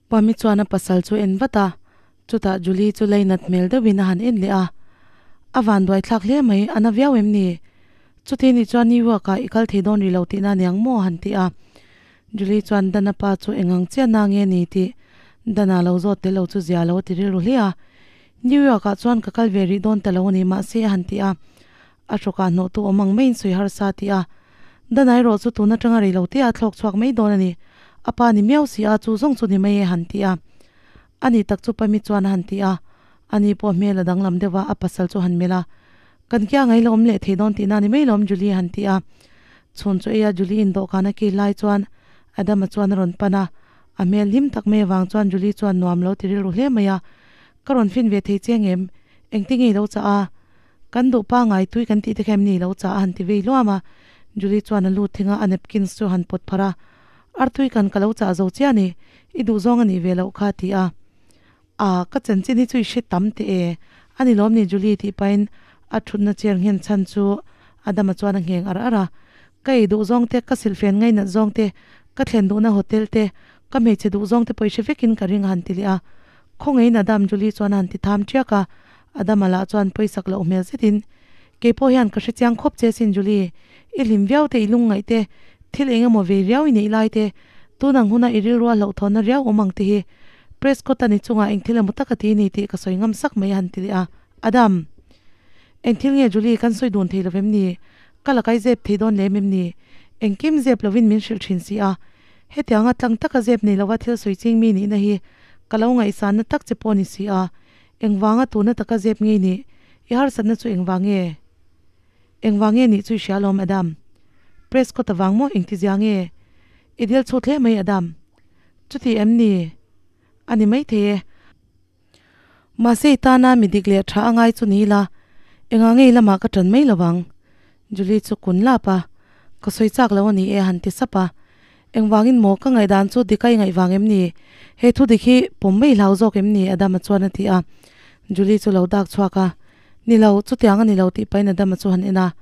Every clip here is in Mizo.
Pami chuan a pasal chu en vat a, chutah Julie chu leinat hmel deuhin a han en leh a. A vanduai thlak hle mai, a na viau em ni? Chuti nih chuan New York ah i kal thei dawn rih lo tihna aniang maw? a han ti a. Julie chuan Dana pa chu engang chiah na nge ni tih Dana lo zawt tel lo chu zia lo a ti rilru hle a. New York ah chuan ka kal ve rih dawn ta lo a ni mahse a han ti a. A hrawkah hnawhtu awm ang maiin sawi harsa a ti a. Dana erawh chu tun atanga rei lo te a thlawk chhuak mai dawn a ni. A pa ni miau si a, chu zawng chu ni mai e han ti a. A ni tak chu Pami chuan a han ti a. Ani pawh hmel a danglam deuh a, a pasal chu han melh a. Kan kia ngai la awm leh thei dawn tihna a ni mai lawm Julie a han ti a. Chhun chu eia Julie in dawhkan a kil lai chuan Adama chuan a rawn pan a. A hmel hlim tak mai avang chuan Julie chuan nuam lo ti rilru hle mai a. Ka rawn fin ve thei che ngem? Engtinge i lo chah a? Kan duh pangai tui kan tih te kha em ni lo chah a han ti vei luam a, Julie chuan a lut thing a, a napkins chu a han pawt pharh a, Artui kan ka lo chah zo chiah a ni, i duh zawng a nih ve loh kha a ti a. A, ka chanchin hi chu i hre tam teh e, a ni lawm ni Julie tih pahin a thutna chair nghen chhan chu Adama chuan a ngheng ar ar a, Ka ei duh zawng te, ka silhfen ngainat zawng te, ka thlen duhna hotel te, ka hmeichhe duh zawng te pawh i hre vekin ka ring a han ti leh a. Khawngaihin Adam Julie chuan a han ti tham ṭiak a, Adama lah chuan pawisak loh hmel zetin, Kei pawh hian ka hrechiang khawp che sin Julie, i hlim viau te, i lungngaih te, thil eng emaw vei riau i neih lai te, tun ang huna i rilrua hlauhthawnna riau awm ang te hi Prescott a ni chungah eng thil emaw tak a ti ni tih ka sawi ngam sak mai a han ti leh a. Adam! Eng thil nge Julie kan sawi dun thei lo vem ni? Ka lakai zep thei dawn lem em ni? Engkim zep lovin min hrilh thin si a, hetianga tlang taka zep nei lova thil sawi ching mi nihna hi ka lo ngaihsanna tak che pawh ni si a, Engvanga tuna taka zep ngei nih? I harsatna chu engvang nge? Engvang nge nih chu i hria lawm, Adam? Prescott avang maw engtizia nge? I dil chhut hle mai, Adam. Chuti em ni? A ni maithei e. Mahse i tana mi dik leh tha a ngai chu ni ila, engah nge i lamah ka tan mai lo vang? Julie chu kun lap a, Ka sawi chak lo a ni e a han ti sap a. Engvangin maw ka ngaihdan chu dik a i ngaih vang em ni? He thu dik hi pawm mai hlau zawk em ni? Adama chuan a ti a. Julie chu lo dak chhuak a, Ni lo, chutiang a ni lo tih pahin Adama chu han en a.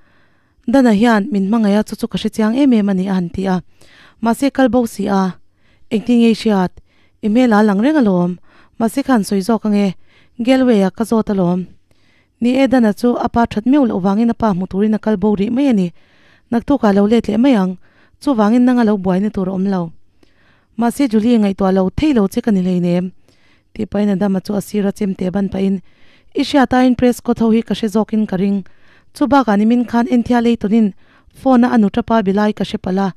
Dana hian min hmangaih a, chu chu ka hre chiang em em a ni a han ti a. Mahse kal bo si a, engtin nge i hriat? I hmel a lang reng alawm. Mahse kha han sawi zawk ange, Galway-ah ka zawt alawm. Ni e, Dana chu a pa that meuh loh vangin a pa hmu turin a kal bo rih mai a ni. Naktukah lo let leh mai ang. Chuvangin nanga lo buaina tur a awm lo. Mahse Julie ngaihtuah lo thei lo che ka ni hleinem. Tih pahin Adama chu a sir a chem teh ban pahin, I hriat aiin Prescott ho hi ka hre zawkin ka ring. Chu bakah nimin khan Enthia Layton-in phone-a a nuṭa pa bilai ka hre palh a.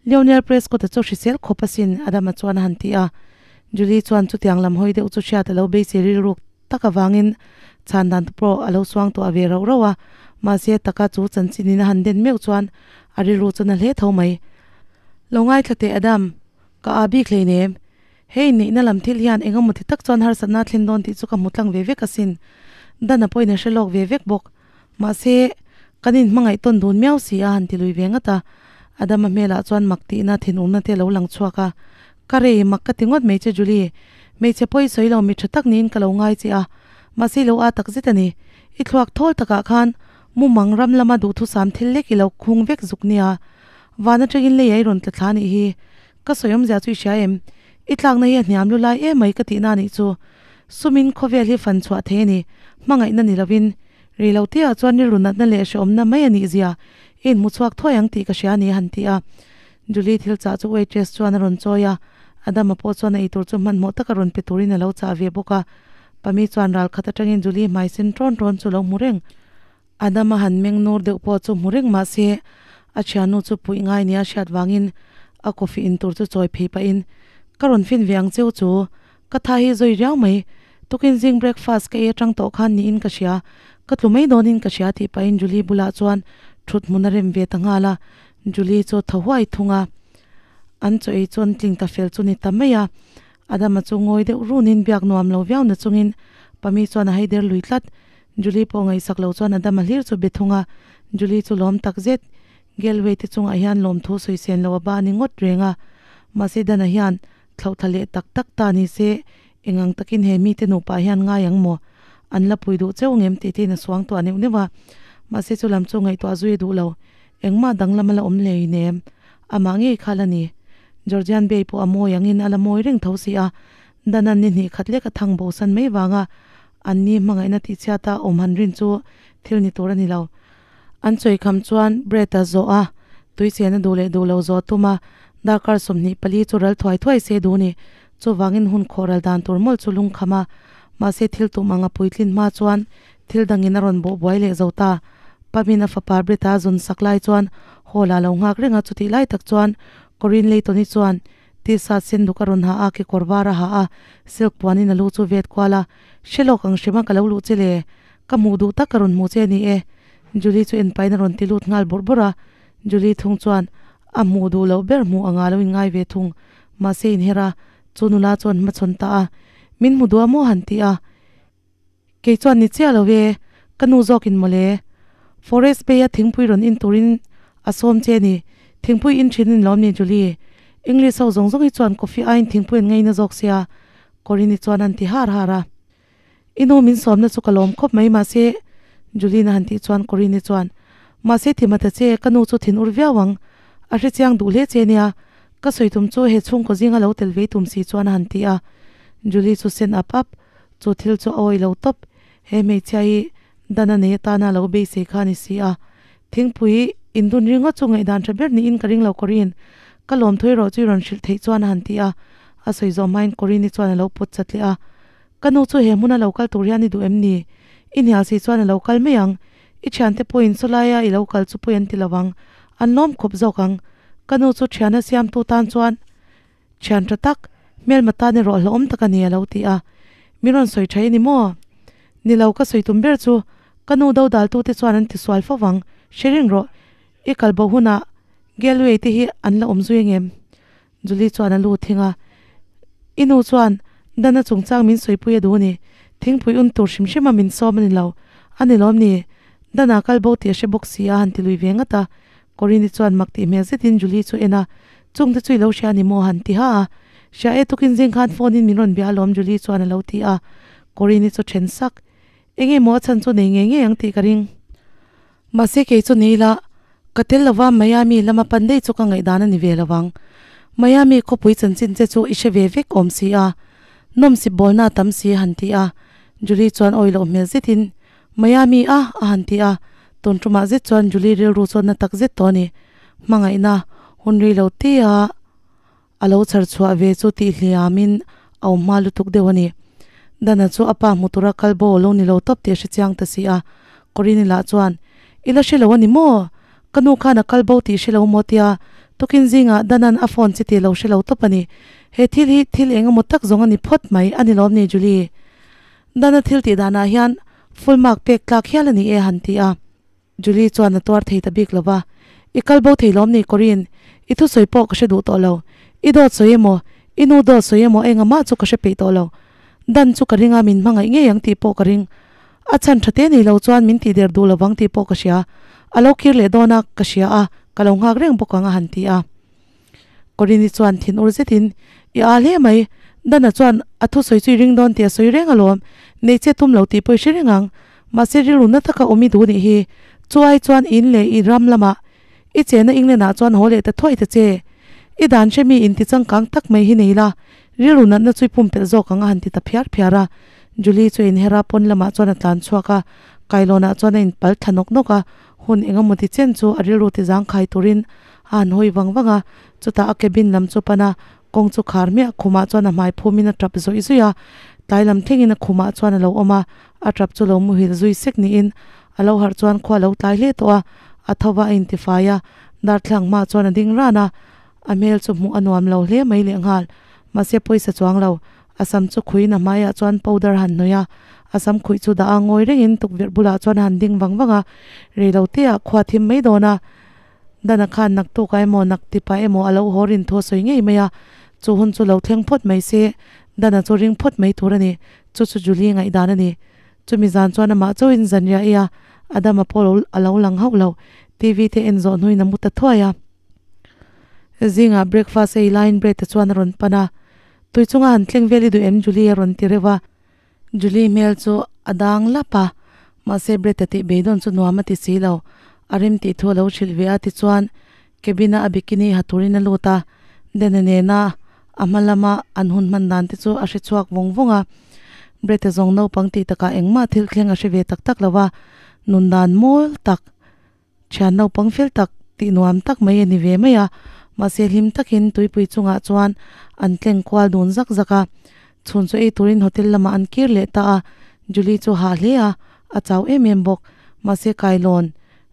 Leonel Prescott-a chu hrisel khawp asin, Adama chuan a han ti a. Julie chuan chutiang lam hawi deuh chu hriat a lo beisei rilruk. Tak avangin chhan dan te pawh a lo suang tawh ve rauh rauh a, mahse taka chu chanchin in a han den meuh chuan a rilru chuan a hle tho mai. Lo ngaithla teh Adam, ka aa bik hleinem. He inneihna lam thil hian eng emaw ti tak chuan harsatna a thlen dawn tih chu ka hmu tlang ve vek asin. Dan a pawhin a hre lawk ve vek bawk. Mahse, kan inhmangaih tawn dun miau si a han ti lui ve ngat a. Adama hmelah chuan mak tihna thinurna te a lo lang chhuak a. Ka rei, mak ka ti ngawt mai che Julie. Hmeichhe pawi sawi lo mi tha tak niin ka lo ngai che a. Mahse i lo aa tak zet a ni. I thluak thawl takah khan mumang ram lama duhthusam thil lek i lo khung vek zuk nia. Van atangin lei a i rawn tla thla nih hi. Ka sawi awmzia chu i hria em? I tlakna hi a hniam lu lai em mai ka tihna nih chu. Sumin khawvel hi fan chhuah thei a ni. Hmangaihna ni lovin. Rei lo te ah chuan rilru natna leh hrehawmna mai a nih zia i inhmu chhuak thuai ang tih ka hria a ni a han ti a. Julie thil chah chu waitress chuan a rawn chawi a, Adama pawh chuan a eitur chu hmanhmawh taka rawn pe turin a lo chah ve bawk a. Pami chuan ral khat atangin Julie hmai sen ṭawn ṭawn chu lo hmu reng. Adama han meng nur deuh pawh chu hmu reng mahse a thiannu chu puih ngai nia hriat vangin a coffee in tur chu chawi phei pahin, Ka rawn fin ve ang cheu chu, Ka tha hi zui riau mai. Tukin zing breakfast ka ei atang tawh khan niin ka hria. Ka tlu mai dawnin ka hria tih pahin Julie bulah chuan thut hmun a rem ve ta nghal a. Julie chu thaw huai thung a. An chaw ei chuan tling ta fel chu ni ta mai a. Adama chu ngawi deuh runin biak nuam lo viau na chungin Pami chuan a haider lui tlat. Julie pawh ngaihsak lo chuan Adama hlir chu be thung a. Julie chu lawm tak zet. Galway te chungah hian lawmthu sawi sen lo a ba ni ngawt reng a. Mahse Dana hian Thlauh tha leh tak tak ta ni se, eng ang takin he mite nupa hian ngai ang maw? An la pui duh cheu ngem tih tein a suang tuah neuh neuh a. Mahse chu lam chu ngaihtuah zui a duh lo. Engmah danglam a la awm hlei nem. Amah ngei kha la ni. Georgian Bay pawh a mawi angin a la mawi reng tho si a. Danan ni hnih khat lek a thang bosan mai vanga an ni hmangaihna tihchhiata awm han rin chu thil ni tur a ni lo. An chawi kham chuan bread a zawh a, tui chen a duh leh duh lo zawh a tum a, darkar 24 chu ral thuai thuai se duh a ni. Chuvangin hun khawh ral dan tur mawlh chu lungkham a, mahse thil tum anga puitlin hma chuan thil dangin a rawn bawh buai leh zo ta. Pamin a fapa Brett-a zawn sak lai chuan hall ah lo nghak reng a, chutih lai tak chuan Corinne Layton-i chuan T-shirt sen duk a rawn ha a, kekawr var a ha a, silk puanin a lu chu vet kual a, Hre lawk ang hrima ka lo luh che le, ka hmuh duh tak ka rawn hmuh che a ni e, Julie chu en pahin a rawn ti lut nghal bawrh bawrh a, Julie thung chuan a hmuh duh loh ber hmuh anga lo inngai ve thung, mahse inher a, chu nula chuan hmachhawn ta a, Min hmu duh a maw han ti a, Kei chuan ni chiah lo e, ka nu zawkin mawle. Forest Bay a thingpui rawn in turin a sawm che ni, thingpui in thin in lawm ni Julie. English ho zawng zawng hi chuan coffee aiin thingpui an ngaina zawk sia, Corinne chuan an ti har har a. I nu min sawmna chu ka lawm khawp mai mahse, Julie na han tih chuan Corinne chuan, Mahse ti mata che, ka nu chu thin ur viau ang, a hrechiang duh hle che nia, ka sawi tum chu he chhungkaw zinga lo tel vei tum si chuan a han ti a. Julie chu sen ap ap. Chu thil chu a awih lo tawp. He hmeichhia hi dan a nei atana lo beisei kha a ni si a. Thingpui indun ringawt chu ngaihdan tha ber niin ka ring lo Corinne. Ka lawm thui rawh chu i rawn hrilh theih chuan a han ti a. A sawi zawh hmain Corinne-i chuan a lo pawt chat leh a. Ka nu chu he hmuna lo kal tur hian i duh em ni? I hnial si chuan a lo kal mai ang. I thiante pawhin sawlaia i lo kal chu pawi an ti lo ang. An lawm khawp zawk ang. Ka nu chu thiana siamtu tan chuan Thian tha tak, hmelma tan erawh hlauhawm tak a ni a lo ti a. Mi rawn sawi tha i ni maw? Ni lo, ka sawi tum ber chu ka nu do daltute chuan an tisual fo vang, hre reng rawh, i kal bo hunah Galway te hi an la awm zui angem? Julie chuan a lu thing a. I nu chuan Dana chungchang min sawipui a duh a ni, thingpui un tur hrim hrim a min sawm a ni lo, a ni lawm ni? Dana kal bo tih a hre bawk si a han ti lui ve ngat a. Corinne chuan mak tih hmel zetin Julie chu en a, Chungte chu i lo hria a ni maw? han ti ha a. Hria e, tukin zing khan phone in min rawn bia alawm Julie chuan a lo ti a. Corinne chu then sak. Enge maw a chhan chu nei ngei ngei ang tih ka ring. Mahse kei chu ni ila, ka tel lova Miami lama pan daih chu ka ngaihdan a ni ve lo ang. Miami khawpui chanchin che chu i hre ve vek awm si a. Nawmsip bawlna a tam si a han ti a. Julie chuan awi loh hmel zetin Miami a a han ti a, tun tumah zet chuan Julie rilru chuan na tak zet tawh a ni. Hmangaihna hun rei lo te a a lo chhar chhuah ve chu tih hliamin a awm hma lutuk deuh a ni. Dana chu a pa hmu tura kal bo lo ni lo tawp tih a hre chiang ta si a. Corinne lah chuan, I la hre lo a ni maw? Ka nu khan a kal bo tih hre lo maw tia tukin zingah Danan a phone chi tih lo hre lo tawp a ni. He thil hi thil eng emaw tak zawng a ni phawt mai a ni lawm ni Julie? Dana thil tih danah hian full mark pek tlak hial a ni e han ti a. Julie chuan a tuar thei ta bik lo va, I kal bo thei lawm ni Corinne, i thusawi pawh ka hre duh tawh lo. I dawt sawi emaw, i nu dawt sawi emaw enga mah chu ka hre peih tawh lo. Dan chu ka ring a, min hmangaih ngei ang tih pawh ka ring. A chhan tha te nei lo chuan min tih der duh lovang tih pawh ka hria. A lo kir leh dawn a, ka hria a, ka lo nghak reng bawk ang a han ti a. Corinne chuan thin ur zetin, I aa hle mai, Dana chuan a thusawi chu i ring dawn tih a sawi reng alawm, nei che tum lo tih pawh i hre reng ang. Mahse rilru na taka awm i duh nih hi, chu ai chuan in leh i ram lamah i chena England ah chuan haw leh ta thuai ta che. I dan hre mi inti changkang tak mai hi nei la, rilru natna chu i pumpelh zawk ang a han ti ta phiar phiar a. Julie chu inher a, pawn lamah chuan a tlan chhuak a, kailawnah chuan a inpal thla nawk nawk a, hun engemaw ti chen chu a rilru ti zangkhai turin A han hawi vang vang a, chutah a cabin lam chu pan a, kawng chu khar hmiah khumah chuan a hmai phumin a tap zawih zawih a, tlai lam thlengin a khumah chuan a lo awm a, a tap chu lo muhil zui sek niin a lo harh chuan khua a lo tlai hle tawh a, a tho va a intifai a, darthlang hmaah chuan a ding ran a, a hmel chu hmuh a nuam lo hle mai lehnghal, mahse pawisa chuang lo, a sam chu khuiin a hmaiah chuan powder a han hnawih a, a sam khuih chu dah a ngawi rengin tukverh bulah chuan a han ding vang vang a, reiloteah khua thim mai dawn a. Dana khan naktukah emaw naktipa emaw a lo haw rin thu a sawi ngei mai a, chu hun chu lo thleng phawt mai se, Dana chu ring phawt mai tur a ni. Chu chu Julie ngaihdan a ni. Chumi zan chuan amah chauhin zanriah ei a, Adama pawh lo a lo lang hauh lo. TV te en zawh hnuin a mu ta thuai a. Zingah breakfast ei laiin Brett-a chuan a rawn pan a, Tui chunga han thleng vel i duh em Julie a rawn ti reuh a. Julie hmel chu a dang lap a, mahse Brett-a tih beidawn chu nuam a ti si lo. A rem tih thu a lo hrilh ve a, tichuan cabin-a a bikini ha turin a lut a, Dana nena A hma lama an hun hman dan te chu a hre chhuak vawng vawng a. Brett-a zawng naupang tih takah engmah thil thleng a hre ve tak tak lo va, nun dan mawl tak, thian naupang fel tak tih nuam tak mai a ni ve mai a. Mahse hlim takin tuipui chungah chuan an tleng kual dun zak zak a. Chhun chu ei turin hotel lamah an kir leh ta a, Julie chu hah hle a, a chau em em bawk. Mahse kailawn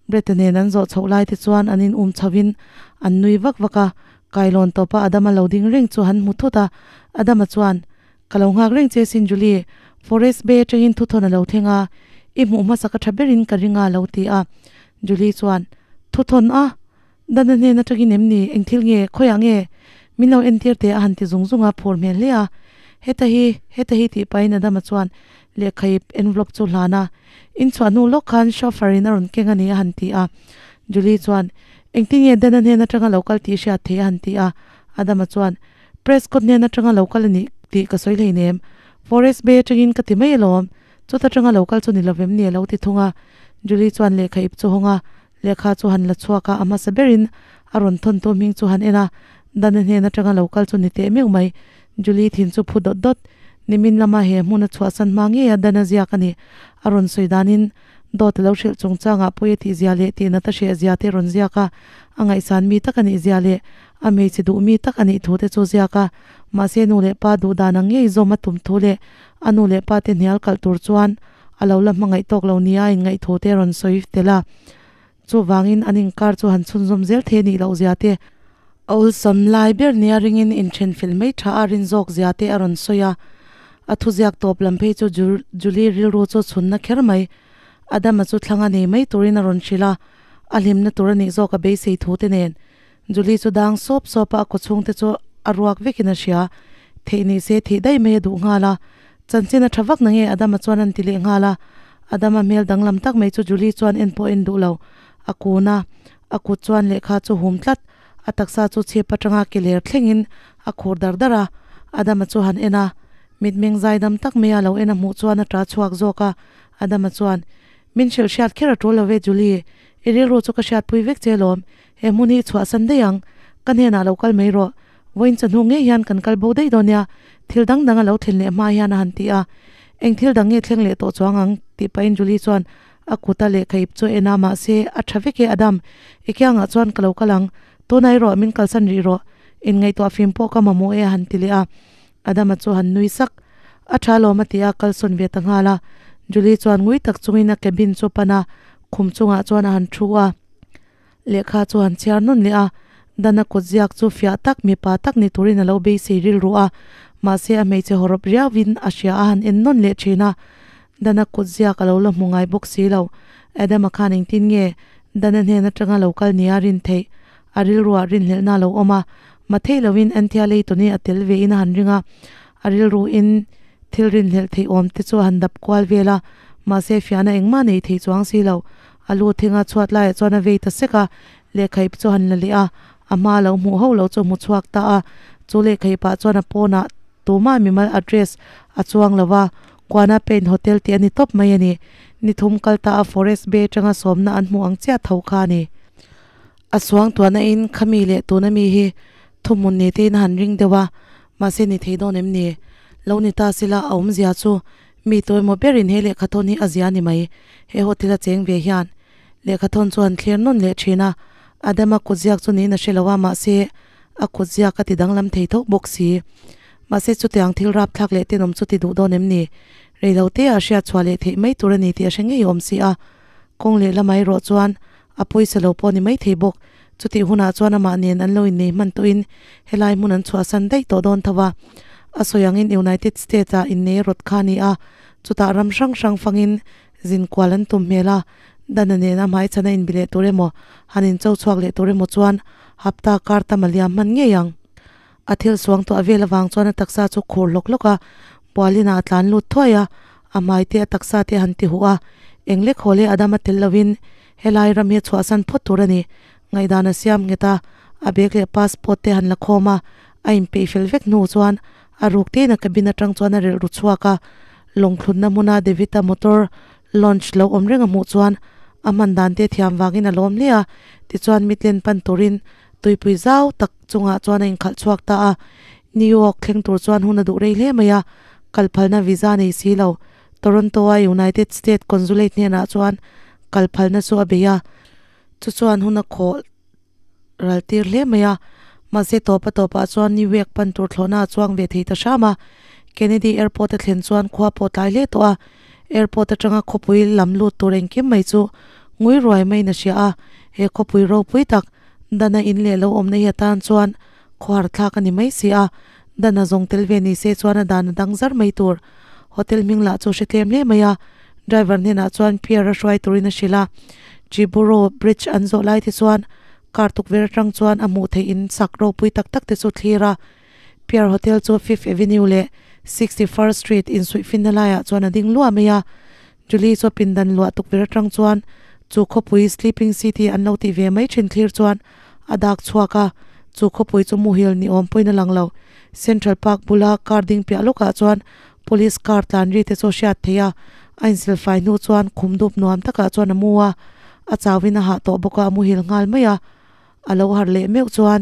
Brett-a nen an zawh chhoh lai te chuan an in um chho in an nui vak vak a, kailawn tawpa Adama lo ding reng chu han hmu thut a, Adama chuan, Ka lo nghak reng che sin Julie, Forest Bay atangin thuthawn a lo thleng a, i hmuh hmasa ka tha berin ka ring a lo ti a. Julie chuan, Thuthawn a? Dana hnen atangin em ni? Eng thil nge? Khawiah nge? Min lo entir teh a han ti zung zung a, phur hmel hle a. Heta hi, heta hi tih pahin Adama chuan lehkhaip envelope chu hlan a, In chhuah hnu lawk khan chauffeur in a rawn keng a ni a han ti a. Julie chuan, Engtin nge Dana hnen atanga lo kal tih hriat thei a han ti a. Adama chuan, Prescott hnen atanga lo kal a nih tih ka sawi hleinem. Forest Bay atangin ka ti mai alawm. Chuta tanga lo kal chu ni lovem ni a lo ti thung a. Julie chuan lehkha ip chu hawng a, lehkha chu han la chhuak a, a hmasa berin a rawn thawn tu hming chu han en a. Dana hnen atanga lo kal chu ni teh meuh mai. Julie thin chu phu dawt dawt. Nimin lama he hmun a chhuahsan hma ngei a Dana ziak a ni. A rawn sawi danin dawt a lo hrilh chungchangah pawi a tih zia leh tihnat a hreh zia te rawn ziak a, a ngaihsan mi tak a nih zia leh a hmeichhe duh mi tak a nih thu te chu ziak a. Mahse nu leh pa duh dan ang ngei zawm a tum thu leh a nu leh pa te hnial kalh tur chuan a lo la hmangaih tawk lo nia a inngaih thu te rawn sawi tel a. Chuvangin an inkar chu han chhunzawm zel thei a nih loh zia te, a awlsam lai ber nia ringin inthen fel mai tha a rin zawk zia te a rawn sawi a. A thuziak tawp lam phei chu Julie rilru chu chhunna kher mai. Adama chu thlanga nei mai turin a rawn hrilh a, a hlimna tur a nih zawk a beisei thu te nen. Julie chu dang sawp sawp a, a kawchhung te chu a ruak vekin a hria. Theih ni se thih daih mai a duh nghal a. Chanchin a tha vak na nge Adama chuan an ti leh nghal a. Adama hmel danglam tak mai chu Julie chuan en pawh en duh lo. A kun a, a kut chuan lehkha chu hum tlat. A taksa chu chhip atanga ke ler thlengin a khur dar dar a. Adama chu han en a, mitmeng zaidam tak mai a lo en a hmuh chuan a ta chhuak zawk a. Adama chuan, Min hrilh hriat kher a tul lo ve Julie, i rilru chu ka hriatpui vek che lawm. He hmun hi chhuahsan daih ang, ka hnenah lo kal mai rawh. Vawiin chawhnu ngei hian kan kal bo daih dawn nia, thil dang dang a lo thlen leh hma hian a han ti a. Eng thil dang nge thleng leh tawh chuang ang? tih pahin Julie chuan a kut a lehkha ip chu a en a, mahse a tha vek e Adam, i kiangah chuan ka lo kal ang, tunah erawh min kalsan rih rawh, inngaihtuah fim pawh ka mamawh e a han ti leh a. Adama chu han nui sak, A tha lawm a ti a, kalsawn ve ta nghal a. Julie chuan ngui tak chungin a cabin chu pan a, khum chungah chuan a han thu a. Lehkha chu han chhiar nawn leh a, Dana kut ziak chu fiah tak mipa tak ni turin a lo beisei rilru a, mahse a hmeichhe hawrawp riauin a hria a han en nawn leh thin a. Dana kut ziak a lo la hmu ngai bawk si lo. Adama khan engtin nge Dana hnen atanga lo kal nia rin theih? A rilruah rinhlelhna a lo awm a, ma theih loin Anthea Layton-i a tel vein a han ring a, a rilruin thil rinhlelh theih awm te chu a han dap kual vel a, mahse fiahna engmah nei thei chuang si lo. A lu thinga chhuat laiah chuan a vei ta sek a, lehkhaip chu han la leh a, a hma lo hmuh ho lo chu a hmu chhuak ta a. Chu lehkhaipah chuan a pawnah tumah mimal address a chuang lo va, Kuana Paint Hotel tih a ni tawp mai a ni. Ni thum kal ta a Forest Bay atanga sawmna an hmuh ang chiah tho kha a ni. A suang tuahna in khami leh tuna mi hi thuhmun ni tein a han ring deuh a, mahse ni thei dawn em ni? Lo ni ta sila a awmzia chu Mi tuemaw berin he lehkhathawn hi a zia ni mai. He hotel a cheng ve hian lehkhathawn chu an thlir nawn leh thin a, Adama kutziak chu niin a hre lo a, mahse a kutziak a ti danglam thei tho bawk si. Mahse chutiang thil rapthlak leh tenawm chu ti duh dawn em ni? Reilo te ah hriat chhuah leh theih mai tur a ni tih a hre ngei awm si a. Kawng leh lamah erawh chuan a pawisa lo pawh ni mai thei bawk. Chutih hunah chuan amah nen an lo innei hman tawhin helai hmun an chhuahsan daih tawh dawn tho a. A sawi angin United States ah innei rawt kha a ni a, chutah ram hrang hrang fangin zin kual an tum hmel a, Dana nena hmaichhan a inbi leh tur emaw, han incho chhuak leh tur emaw chuan hapta kar tam a liam hman ngei ang. A thil suang tuah vel avang chuan a taksa chu khur hlawk hlawk a, bualin ah a tlan lut thuai a, a hmai te a taksa te a han ti huh a, eng lek haw leh a dam a tel lovin Helai ram hi chhuahsan phawt tur a ni. Ngaihdan a siam nghet a, a bag leh passport te han la khawm a, a inpeih fel vek hnu chuan a ruk tein a cabin atang chuan a relh ru chhuak a. Lawngthlunna hmuna David-a motor launch lo awm reng a hmuh chuan a hman dan te thiam vangin a lawm hle a, tichuan Midland pan turin tuipui zau tak chungah chuan a inkhalh chhuak ta a. New York thleng tur chuan hun a duh rei hle mai a, kal phalna visa nei si lo. Toronto a United States Consulate hnenah chuan kal phalna chu a bei a, chu chuan hun a khawh ral tir hle mai a. Mahse tawpa tawpah chuan New York pan tur thlawhna a chuang ve thei ta hram a. Kennedy Airport a thlen chuan khua pawh tlai hle tawh a, airport atanga khawpui lam lut tur engkim mai chu ngui ruai maiin a hria a, he khawpui ropui tak Dana in leh lo awmna hi atan chuan khuar thlak a ni mai si a, Dana zawng tel ve ni se chuan a dan a dang zar mai tur. Hotel hming lah chu hre tlem hle mai a, driver hnenah chuan Pierre a hruai turin a hrilh a, Chiburo Bridge an zawh lai te chuan car tukverh atang chuan a hmuh theih in sak ropui tak tak te chu thlir a, Pierre Hotel chu Fifth Avenue leh 61st Street insuihfinna laiah chuan a ding luah mai a, Julie chu a pindan luah tukverh atang chuan chu khawpui Sleeping City an lo tih ve mai thin thlir chuan a dak chhuak a, chu khawpui chu muhil ni awm pawhin a lang lo. Central Park bula car ding piah lawkah chuan Police car tlan ri te chu a hriat theih a, a insilfai hnu chuan khum dup nuam takah chuan a mu a, a chauhin a hah tawh bawk a, a muhil nghal mai a. A lo harh leh meuh chuan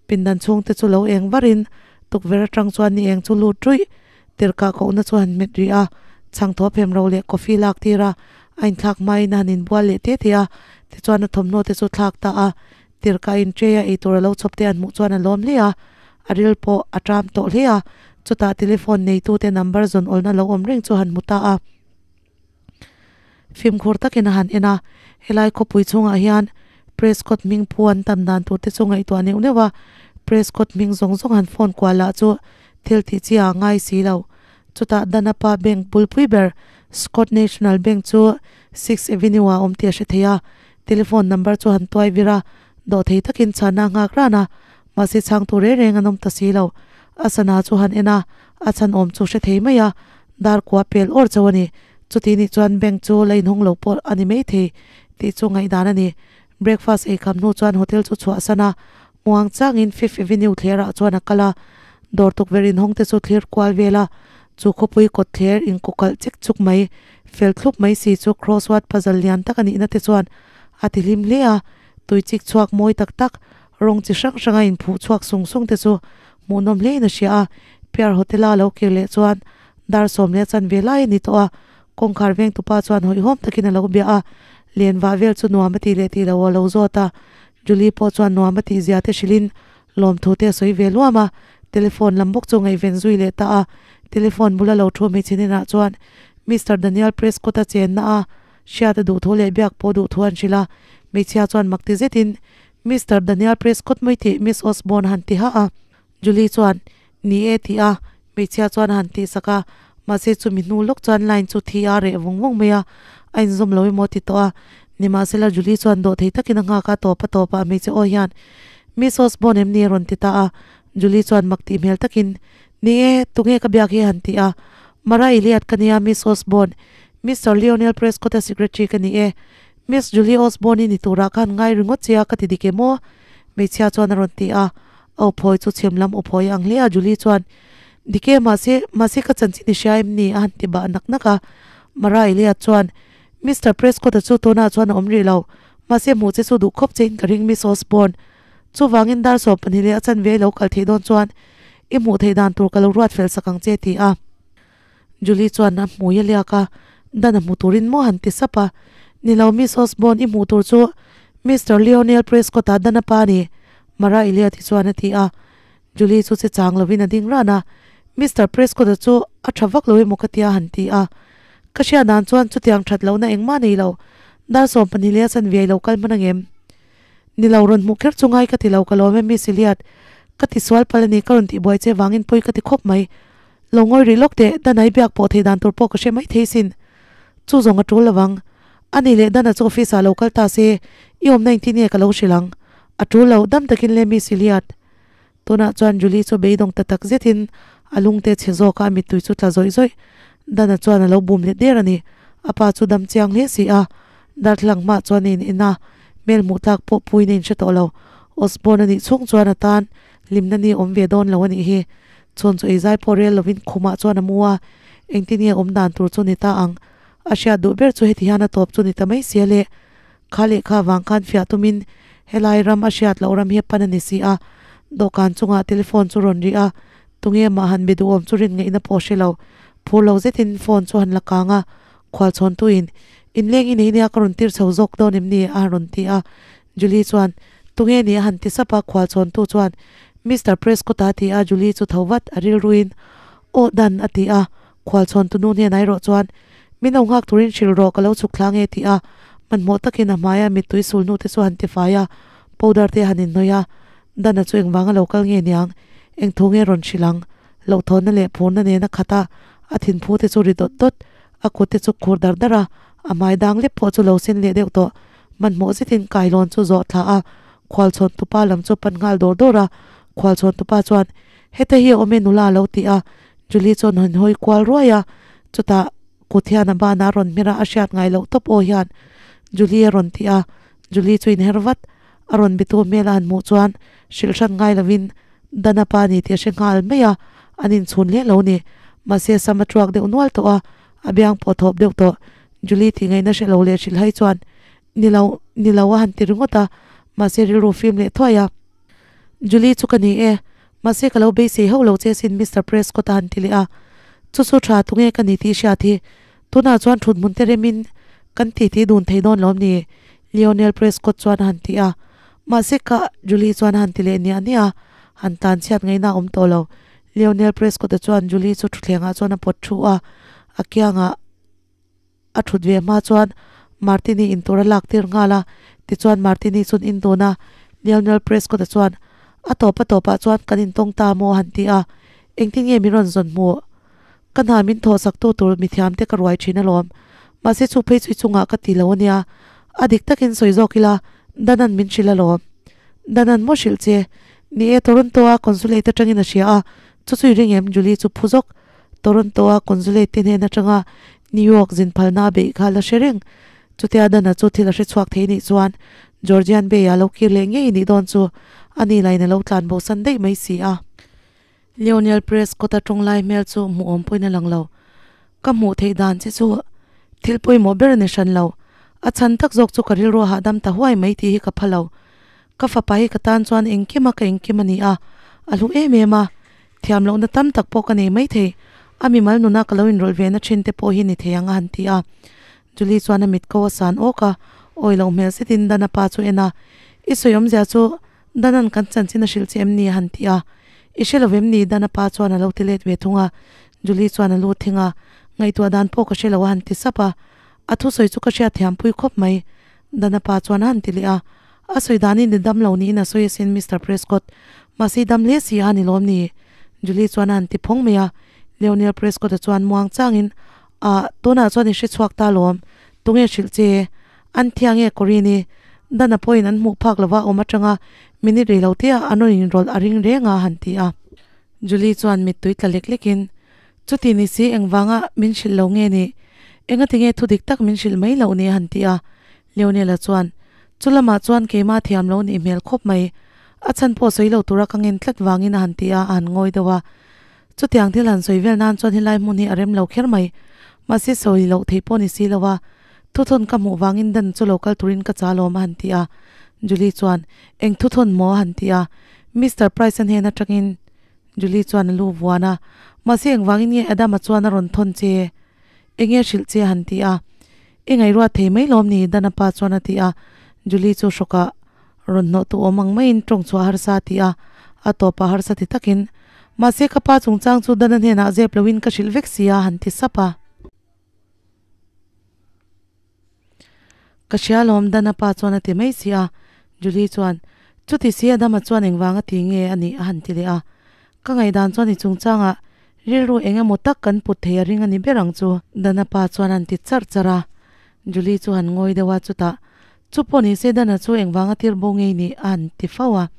pindan chhungte chu lo eng varin tukverh atang chuan ni eng chu lut ruih Tirhkah kohna chu han hmet rih a, chhang thaw phem ro leh coffee lak tir a, a inthlak hmain a han inbual leh te te a, tichuan a thawmhnaw te chu thlak ta a, tirhkah in tray a eitur a lo chhawp te an hmuh chuan a lawm hle a, a ril pawh a ṭam tawh hle a, chutah telephone neitute number zawn awlna lo awm reng chu han hmu ta a. Fimkhur takin a han en a, helai khawpui chhungah hian Prescott hming phu an tam dan tur te chu ngaihtuah neuh neuh a, Prescott hming zawng zawng han phone kual lah chu thil tih chi ah a ngai si lo. Chutah Danapa Bank bulpui ber Scott National Bank chu Sixth Avenue ah a awm tih a hre thei a, telephone number chu han tuai vir a, dawhthei takin chhanna a nghak ran a, mahse chhangtu reng reng an awm ta si lo. A sana chu han en a, a chhan awm chu hre thei mai a, dar kua pel awr chauh a ni. Chuti nih chuan bank chu la inhawng lo pawh a ni maithei tih chu ngaihdan a ni. Breakfast ei kham hnu chuan hotel chu chhuahsan a, muang changin Fifth Avenue thlerah chuan a kal a, dawr tukverh inhawng te chu thlir kual vel a, chu khawpui kawt thler inkawkalh chek chuk mai, fel thlup mai si chu crossword puzzle lian tak a nihna te chuan a ti hlim hle a, tui chik chhuak mawi tak tak, rawng chi hrang hranga inphuh chhuak sung sung te chu hmuhnawm hlein a hria a, Pierre Hotel-a lo kir leh chuan dar 10 a chan ve lai a ni tawh a, kawngkhar vengtupa chuan hawihhawm takin a lo bia a, len vah vel chu nuam a tih leh tih lo a lo zawt a, Julie pawh chuan nuam a tih zia te hrilhin lawmthu te a sawi ve luam a, telephone lam bawk chu ngaihven zui leh ta a, telephone bula lo thu hmeichhe hnenah chuan Mister Daniel Prescott-a chenna a hriat a duh thu leh biak pawh duh thu an hrilh a, hmeichhia chuan mak ti zetin Mister Daniel Prescott mai tih Miss Osborne han ti hah a, Julie chuan Ni e ti a, hmeichhia chuan a han tihsak a, mahse chumi hnu lawk chuan line chu thi a reh vawng vawng mai a, a inzawm lo emaw ti tawh a. Nimahsela Julie chuan dawhthei takin a nghak a, tawp a tawp ah hmeichhe aw hian Miss Osborne em ni a rawn ti ta a, Julie chuan mak tih hmel takin Ni e, tunge ka biak hi a han ti a, Mara Elliot ka nia Miss Osborne, Mister Lionel Prescott-a secretary ka ni e, Miss Julie Osborne i ni turah khan ngai ringawt che a ka ti dik em aw? Hmeichhia chuan a rawn ti a, A uphawi chu chhim lam uphawi ang hle a, Julie chuan, Dik e, mahse, mahse ka chanchin i hria em ni? a han ti bah nak nak a. Mara Eliot chuan, Mister Prescott-a chu tunah chuan a awm rih lo, mahse hmuh che chu duh khawp chein ka ring Miss Osborne. Chuvangin dar 12 leh a chanve lo kal theih dawn chuan i hmuh theih dan tur ka lo ruat fel sak ang che, ti a. Julie chuan a hmui a liak a, Dan a hmu turin maw han ti sap a. Ni lo Miss Osborne i hmuh tur chu Mister Lionel Prescott-a Dan a pa ni, Mara Elliot hi chuan a ti a. Julie chu che chang lovin a ding ran a, Mister Prescott-a chu a tha vak lo emaw ka tia han ti a. Ka hriat dan chuan chutiang that lohna engmah nei lo, dar 12 leh a chanve lo kal hman angem? Ni lo rawn hmuh kher chu ngai ka ti lo ka lawm e Miss Elliot, ka ti sual palh a ni ka rawn tihbuai che vangin pawi ka ti khawp mai. Lo ngawi rih lawk teh, Danai biak pawh thei dan tur pawh ka hre mai thei sin. Chu zawng a tul lovang. Ani leh Dana chu office ah lo kal ta se, i awmna engtin nge ka lo hrilh ang? A tul lo, dam takin le Miss Iliad. Tunah chuan Julie chu beidawng ta tak zetin a lungte chhe zawk a, a mittui chu tla zawih zawih. Dana chuan a lo bum let der a ni. A pa chu dam chiang hle si a, darthlalang hmaah chuan a in en a, hmel hmuh tlak pawh puiin a inhre tawh lo. Osborne a nih chhung chuan a tan hlimna ni awm ve dawn lo a nih hi. Chhun chu eizai pawh rel lovin khumah chuan a mu a, engtin nge awm dan tur chu ni ta ang? A hriat duh ber chu heti hian a tawp chu ni ta mai sia le. Kha lehkha vang khan fiah tumin helai ram a hriat loh ram hi a pan a ni si a. Dawhkan chungah telephone chu rawn ri a. Tunge mah han be duhawm chu rin ngaihna pawh hre lo. Phur lo zetin phone chu han la kang a, khual chhawntuin, Inleng i nei nia ka rawn tir chho zawk dawn em ni? a rawn ti a. Julie chuan, Tunge ni? a han ti sap a, khual chhawntu chuan, Mister Prescott-a a ti a, Julie chu tho vat a rilruin, Aw Dan a ti a, khual chhawntu nu hnenah erawh chuan, Min lo nghak turin hrilh rawh, ka lo chhuk thla nge ti a, hmanhmawh takin a hmaia mittui sul hnute chu han tifai a, powder te a han inhnawih a, Dan-a chu engvanga lo kal nge niang? Eng thu nge rawn hrilh ang? Hlauhthawnna leh phurna nen a khat a, a thinphu te chu ri dawt dawt, a kut te chu khur dar dar a, a hmai dang lep pawh chu lo sen leh deuh tawh. Hmanhmawh zetin kailawn chu zawh thla a, khualchhawn tupa lam chu pan nghal dawr dawr a, khualchhawn tupa chuan, Heta hi a awm e nula a lo ti a, Julie chuan hawn hawi kual ruai a, chutah kut hian a banah a rawn hmer a, a hriat ngai loh tawp aw hian Julie a rawn ti a, Julie chu inher vat, a rawn bitu hmel a han hmuh chuan hrilh hran ngai lovin Dana pa ni tih a hre nghal mai a, an inchhun hle lo ni. Mahse sam a tuak deuh nual tawh a, a biang pawh a thawp deuh tawh. Julie tih ngaihna hre lo leh hrilh hai chuan, Ni lo, ni lo a han ti ringawt a, mahse rilru fim leh thuai a. Julie chu ka ni e, mahse ka lo beisei hauh lo che sin Mister Prescott a han ti leh a. Chu chu tha tunge ka ni tih hriat hi, tunah chuan thut hmun te remin kan titi dun thei dawn lawm ni? Lionel Prescott chuan a han ti a. Mahse ka, Julie chuan a han ti leh niah niah a, han tan chhiat ngaihna a awm tawh lo. Lionel Prescott-a chuan Julie chu thutthlengah chuan a pawt thu a, a kiangah a thut ve hma chuan Martini in tur a lak tir nghal a, tichuan Martini chuan in dun a, Lionel Prescott-a chuan, A tawp a tawpah chuan kan intawng ta maw? a han ti a, Engtin nge min rawn zawn hmuh? Ka hna min thawhsaktu tur mithiamte ka ruai thin alawm. Mahse chu phei chu i chungah ka ti lo ania. A dik takin sawi zawk ila, Danan min hrilh alawm. Danan maw hrilh che? Ni e, Toronto-a consulate atangin a hria a, chu chu i ring em? Julie chu phu zawk. Toronto-a consulate te hnen atanga New York zin phalna a beih kha la hre reng. Chutia Dana chu thil a hre chhuak thei nih chuan Georgian Bay-ah lo kir leh ngei nih dawn chu a ni lain a lo tlan bosan daih mai si a. Lionel Prescott-a tawng lai hmel chu hmuh awm pawhin a lang lo. Ka hmuh theih dan che chu thil pawimawh ber a ni hran lo. A chhan tak zawk chu ka rilru a hahdam ta huai mai tih hi ka pha lo. Ka fapa hi ka tan chuan engkim a ka engkim a ni a, a hlu em em a. Thiam lohna tam tak pawh ka nei maithei. A mimal nuna ka lo inrawlh ve na thin te pawh hi ni thei ang a han ti a. Julie chuan a mit ko a san awk a, awi loh hmel zetin Dana pa chu en a, I sawi awmzia chu Danan kan chanchin a hrilh che em ni? a han ti a. I hre lo em ni? Dana pa chuan a lo ti let ve thung a. Julie chuan a lu thing a, Ngaihtuah dan pawh ka hre lo a han ti sap a. A thusawi chu ka hriat thiam pui khawp mai. Dana pa chuan a han ti leh a. A sawi danin i dam lo niin a sawi asin Mister Prescott. Mahse i dam hle si a ni lawm ni? Julie chuan a han ti phawng mai a. Leonel Prescott-a chuan muang changin, Ah, tunah chuan i hre chhuak ta lawm. Tunge hrilh che? An thia nge Corinne-i? Dana pawhin an hmuh phak lova awm atanga minute rei lo te ah an rawn inrawlh a ring reng a, han ti a. Julie chuan mittui tla lek lekin, Chuti ni si engvanga min hrilh lo nge ni? Engati nge thu dik tak min hrilh mai loh ni? a han ti a. Leonela chuan, Chu lamah chuan keimah thiam lo nih hmel khawp mai. A chhan pawh sawi lo tura ka ngen tlat vangin a han ti a, a han ngawi deuh a. Chutiang thil han sawi vel nan chuan helai hmun hi a rem lo kher mai. Mahse sawi loh theih pawh ni si lo a, thuthawn ka hmuh vangin Dan chu lo kal turin ka chal awm a han ti a. Julie chuan, Eng thuthawn maw? a han ti a. Mister Price-a hnen atangin Julie chuan a lu vuan a, Mahse engvangin nge Adam-a chuan a rawn thawn che? Enge hrilh che? a han ti a. I ngaihruat thei mai lawm ni? Dan-a pa chuan a ti a. Julie chu hrawkah Rawn hnawh tu awm ang maiin tawng chhuah harsa a ti a, a tawpah harsa ti takin, Mahse ka pa chungchang chu Dana hnenah zep loin ka hrilh vek si a, han ti sap a. Ka hria alawm, Dana pa chuan a ti mai si a. Julie chuan, Chuti si Adama chuan engvanga ti nge a nih? a han ti leh a. Ka ngaihdan chuan i chungchangah rilru eng emaw tak kan put thei a ring a ni ber ang chu. Dana pa chuan a han ti charh charh a. Julie chu han ngawi deuh a, chutah, Chu pawh ni se Dana chu engvanga tir bo ngei ni a han ti fo a.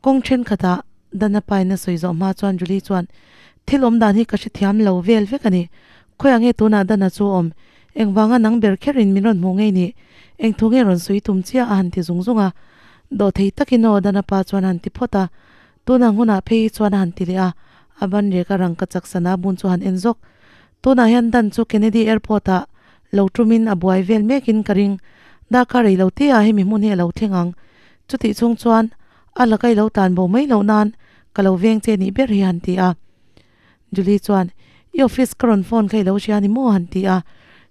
Kawng thenkhatah Dana pain a sawi zawh hma chuan Julie chuan, Thil awm dan hi ka hrethiam lo vel vek a ni. Khawiah nge tunah Dana chu a awm? Engvanga nang ber kherin min rawn hmuh ngei ni? Eng thu nge rawn sawi tum chiah a han ti zung zung a. Dawhthei takin aw Dana pa chuan a han ti phawt a. Tunah hunah phei hi chuan a han ti leh a, a ban rek a rangka chak sana bun chu a han en zawk. Tunah hian Dan chu Kennedy Airport ah lo tumin a buai vel mekin ka ring. Darkar rei lo te ah hemi hmun hi a lo thleng ang. Chutih chhung chuan a laka i lo tlan bo mai loh nan ka lo veng che nih ber hi a han ti a. Julie chuan, I office ka rawn phone kha i lo hria ni maw? a han ti a.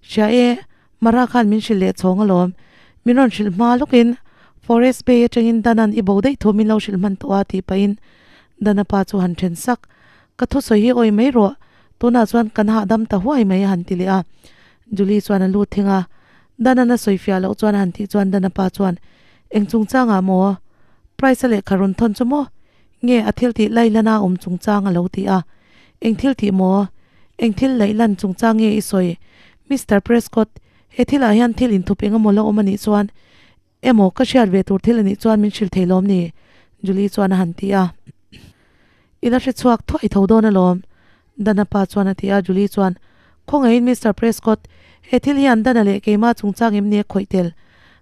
Hria e, Mara khan min hrilh leh chhawng alawm. Min rawn hrilh hma lawkin Forest Bay atangin Danan i bo daih thu min lo hrilh hman tawh a tih pahin Dana pa chu han then sak. Ka thusawi hi awi mai rawh, tunah chuan kan hahdam ta huai mai a han ti leh a. Julie chuan a lut thing a, Danan a sawi fiah loh chuan a han tih chuan Dana pa chuan, Eng chungchangah maw? Price a lehkha rawn thawn chu maw? Nge a thil tih lailana awm chungchang a lo ti a. Eng thil tih maw? Eng thil laihlan chungchang nge i sawi? Mister Prescott, he thilah hian thil inthup eng emaw la awm a nih chuan emaw ka hriat ve tur thil a nih chuan min hrilh thei lawm ni? Julie chuan a han ti a. I la hre chhuak thuai tho dawn alawm, Dana pa chuan a ti a. Julie chuan, Khawngaihin Mister Prescott, he thil hian Dana leh keimah chungchang em ni a khawih tel?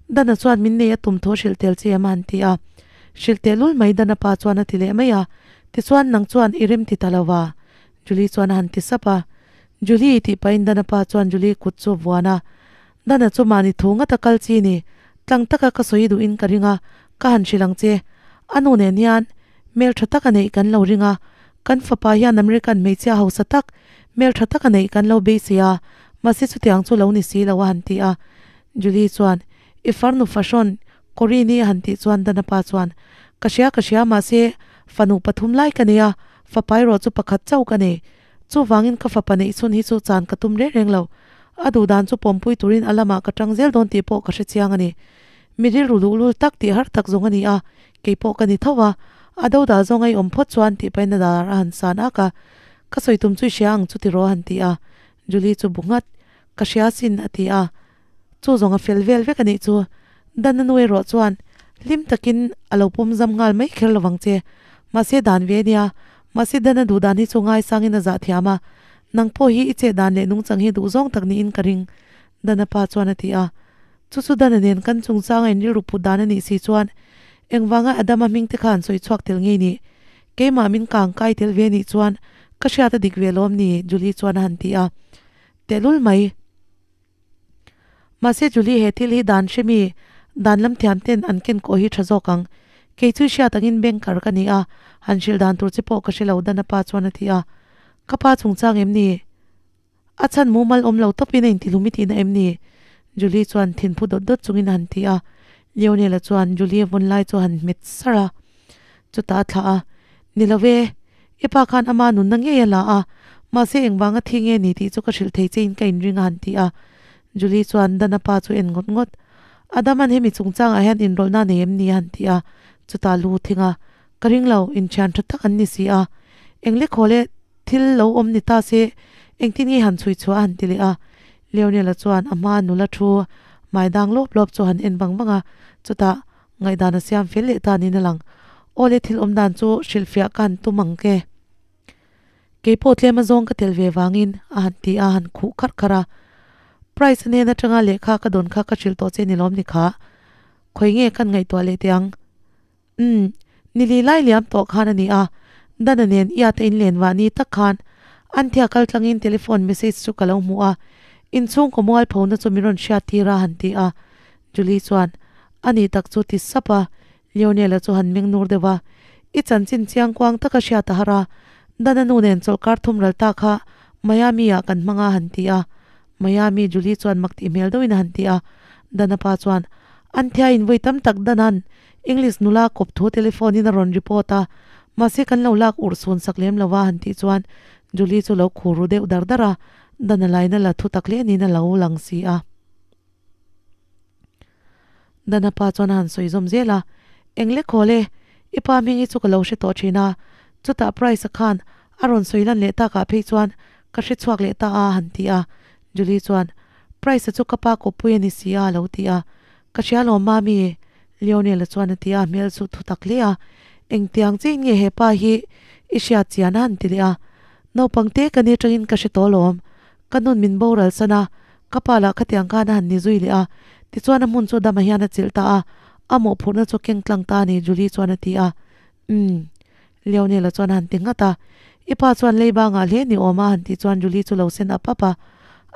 Dana chuan min nei a tum tho hrilh tel che em a han ti a. Hrilh teh lul mai Dana pa chuan a ti leh mai a. Tichuan nang chuan i rem ti ta lo va? Julie chuan a han ti sap a. Julie tih pahin Dana pa chuan Julie kut chu a vuan a. Dana chu mahni thu ngata kal chi ni, tlang taka ka sawi duhin ka ring a, ka han hrilh ang che. A nu nen hian hmel tha tak a neih kan lo ring a, kan fapa hian American hmeichhia hausa tak hmel tha tak a neih kan lo beisei a, mahse chutiang chu lo ni si lo a han ti a. Julie chuan, I farnu fahrawn Corinne i a han tih chuan Dana pa chuan, Ka hria ka hria mahse fanu pathum lai ka nei a, fapa erawh chu pakhat chauh ka nei. Chuvangin ka fapa neih chhun hi chu chan ka tum reng reng lo. A duh dan chu pawmpui turin a lamah ka tang zel dawn tih pawh ka hre chiang a ni. Mi rilru luhlul tak tih har tak zawng a ni a, kei pawh ka ni tho a. A do dah zawng a i awm phawt chuan tih pahin a dar a han san ak a. Ka sawi tum chu i hria ang chu tiraw a han ti a. Julie chu bu nghat, Ka hria sin a ti a. Chu zawng a fel vel vek a nih chu. Dan a nu erawh chuan hlim takin a lo pawm zam nghal mai kher lovang che. Mahse dan ve ania, mahse Dan a duh dan hi chu ngaisangin a zah thiam a, nang pawh hi i chet dan leh nungchang hi duh zawng tak niin ka ring, Dan a pa chuan a ti a. Chu chu Dan a nen kan chungchanga in rilru put dan a nih si chuan engvanga Adama hming te kha an sawi chhuak tel ngei nih? Keimah min kang kai tel ve nih chuan ka hriat a dik ve lawm ni? Julie chuan a han ti a. Tehlul mai. Mahse Julie he thil hi dan hre mi, dan lam thiam ten an ken kawh hi tha zawk ang. Kei chu hriat angin banker ka ni a, han hrilh dan tur che pawh ka hre lo Dan a pa chuan a ti a. Ka pa chungchang em ni? A chhan mumal awm lo tawpin a intihlum i tihna em ni? Julie chuan thinphu dawt dawt chungin a han ti a. Leonel-a chuan Julie vawn lai chu a han hmet sar a. Chutah a thlah a, Ni lo e, i pa khan ama nunna ngei a la a, mahse engvanga thi nge ni tih chu ka hrilh thei chein ka inring a han ti a. Julie chuan Dana pa chu en ngawt ngawt. Adam-a'n hemi chungchangah hian inrawlhna a nei em ni a han ti a, chutah lu thing a, Ka ring lo, inthian tha tak an ni si a, englekhawh leh thil lo awm ni ta se engtin nge han chhui chhuah a han ti leh a. Leonel-a chuan a hmaa nula thu hmai dang lawp lawp chu a han en vang vang a, chutah Ngaihdan a siam fel leh ta niin a lang. Awle thil awm dan chu hrilhfiah ka han tum ang ke. Kei pawh tlem a zawng ka tel ve vangin a han ti a, a han khuh kharh kharh a. Price a hnen atanga lehkha ka dawn kha ka hrilh tawh che ni lawm ni kha. Khawi nge kan ngaihtuah leh teh ang? Umm, nili lai liam tawh khan a ni a, Dana nen iate in len vah ni tak khan Anthea kal tlangin telephone message chu ka lo hmu a, inchhungkaw mualphona chu min rawn hriat tir a han ti a. Julie chuan, A nih tak chu ti sap a, Leonel-a chu han meng nur deuh a. I chanchin chiang kuang taka hriat a har a, Dana nu nen chawlhkar thum ral ta kha Miami-ah kan hmang a han ti a. Miami, Julie chuan mak tih hmel deuhin a han ti a. Dana pa chuan, An thiain vawi tam tak Dana'n English nula kawp thu telephone-in a rawn report a, mahse kan lo lak urh sun sak lem lo a han tih chuan Julie chu lo khur ru deuh dar dar a, Dana laina la thu tak hle niin a lo lang si a. Dana pa chuan a han sawi zawm zel a, Eng lek hawl e, i pa hming hi chu ka lo hre tawh thin a, chutah Price-a khan a rawn sawi lan leh takah phei chuan ka hre chhuak leh ta a, a han ti a. Julie chuan, Price-a chu ka pa kawppui a ni si a, a lo ti a. Ka hria lawm mami, Leonel-a chuan a ti a, hmel chu thu tak hle a. Engtiang chiin nge he pa hi i hriat chian a han ti leh a. Naupang te ka ni atangin ka hre tawh lawm, Ka nun min boral san a, ka pa lah khatiang khan a han ni zui leh a, tichuan a hmun chu dama hian a chilh ta a, a mawhphurhna chu keng tlang ta a ni Julie chuan a ti a. Umm. Leonel-a chuan a han ti nghat a, I pa chuan leiba ngah hle ni awm a han tih chuan Julie chu lo sen ap ap a,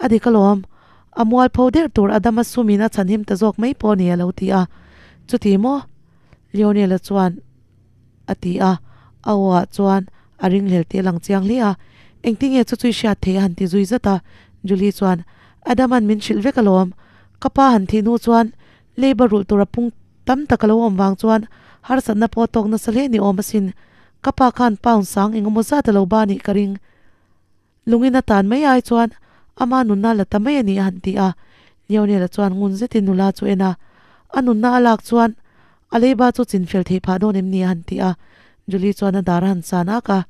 A dik alawm, a mualpho der tur a dama sumin a chhanhim ta zawk mai pawh a ni a lo ti a. Chuti maw? Leonel-a chuan a ti a. A aw ah chuan a ringhlel tih a lang chiang hle a, engtinge chu chu i hriat theih a han ti zui zat a, Julie chuan, Adam-a'n min hrilh vek alawm, ka pa han thih hnu chuan leiba rulh tur a pung tam tak a lo awm vang chuan harsatna pawh a tawk nasa hle ni awm asin, ka pa khan pound sang engemaw zat a lo ba nih ka ring. Lungin a tan mai ai chuan ama nunna la ta mai a ni a han ti a. Leonela chuan ngun zetin nula chu en a, a nunna a lak chuan a leiba chu chinfel theih phah dawn em ni a han ti a. Julie chuan a dar a han san ak a,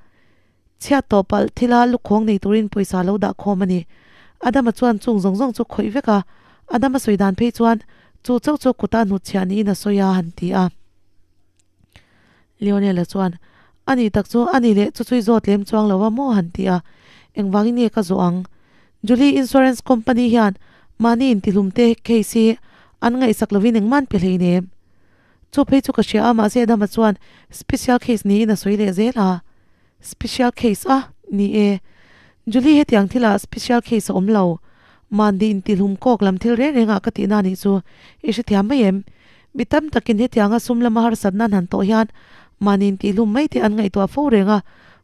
Chhiat tawh palh thila lukhawng nei turin pawisa lo dah khawm a ni. Adama chuan chung zawng zawng chu khawih vek a, Adama sawi dan phei chuan chu chauh chu kuta hnutchhiah niin a sawi a han ti a. Leonela chuan, A nih tak chu, a nih leh chu chui zawt lem chuang lo a maw han ti a, engvangin nge ka zawh ang? Julie Insurance Company hian mahni intihlum te case hi an ngaihsak lovin engmah an pe hleinem. Chu phei chu ka hria a, mahse Adama chuan special case niin a sawi leh zel a. Special case a? Ni e. Julie hetiang thilah special case a awm lo. Mahni intihlum kawk lam thil reng rengah ka tihna nih chu i hrethiam mai em? Mi tam takin hetianga sum lama harsatna an han tawh hian mahni intihlum mai te an ngaihtuah fo reng a,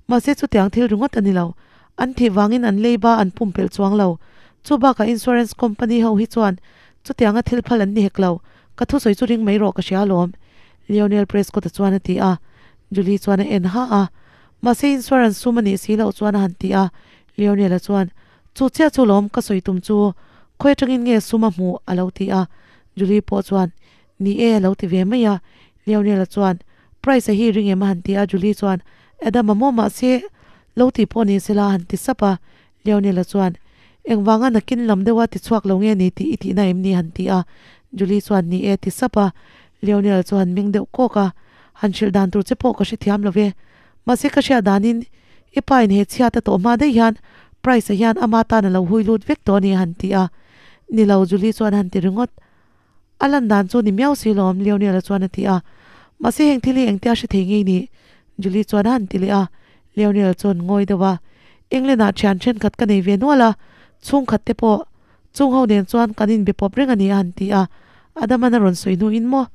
mahse chutiang thil ringawt a ni lo. An thih vangin an leiba an pumpelh chuang lo. Chu bakah insurance company ho hi chuan chutianga thil phal an ni hek lo. Ka thusawi chu ring mai rawh ka hria alawm, Lionel Prescott-a chuan a ti a. Julie chuan a en ha a, Mahse insurance sum a nih si loh chuan a han ti a. Lionel-a chuan, Chu chiah chu lawm ka sawi tum chu, khawi atangin nge sum a hmuh? a lo ti a. Julie pawh chuan, Ni e a lo ti ve mai a. Lionel-a chuan, Price-a hi ring em? a han ti a. Julie chuan, Adam-a maw mahse lo ti pawh ni sela a han ti sap a. Lionel-a chuan, Engvanga nakin lam deuha ti chhuak lo nge ni tih i tihna em ni? a han ti a. Julie chuan, Ni e a ti sap a. Lionel chu han meng deuh kawk a, Han hrilh dan tur che pawh ka hrethiam lo ve. Mahse ka hriat danin i pa in he chhiat a tawh hma daih hian Price-a hian ama tan a lo hui lut vek tawh a ni a han ti a. Ni lo, Julie chuan a han ti ringawt. A lan dan chu ni miau si lawm, Leonel-a chuan a ti a. Mahse heng thil hi engtia hre thei ngei ni? Julie chuan a han ti leh a. Leonel chuan ngawi deuh a, England-ah thian thenkhat ka nei ve nual a, chhungkhat te pawh chung ho nen chuan kan inbe pawp reng a ni a han ti a. Adam-an a rawn sawi hnuin maw?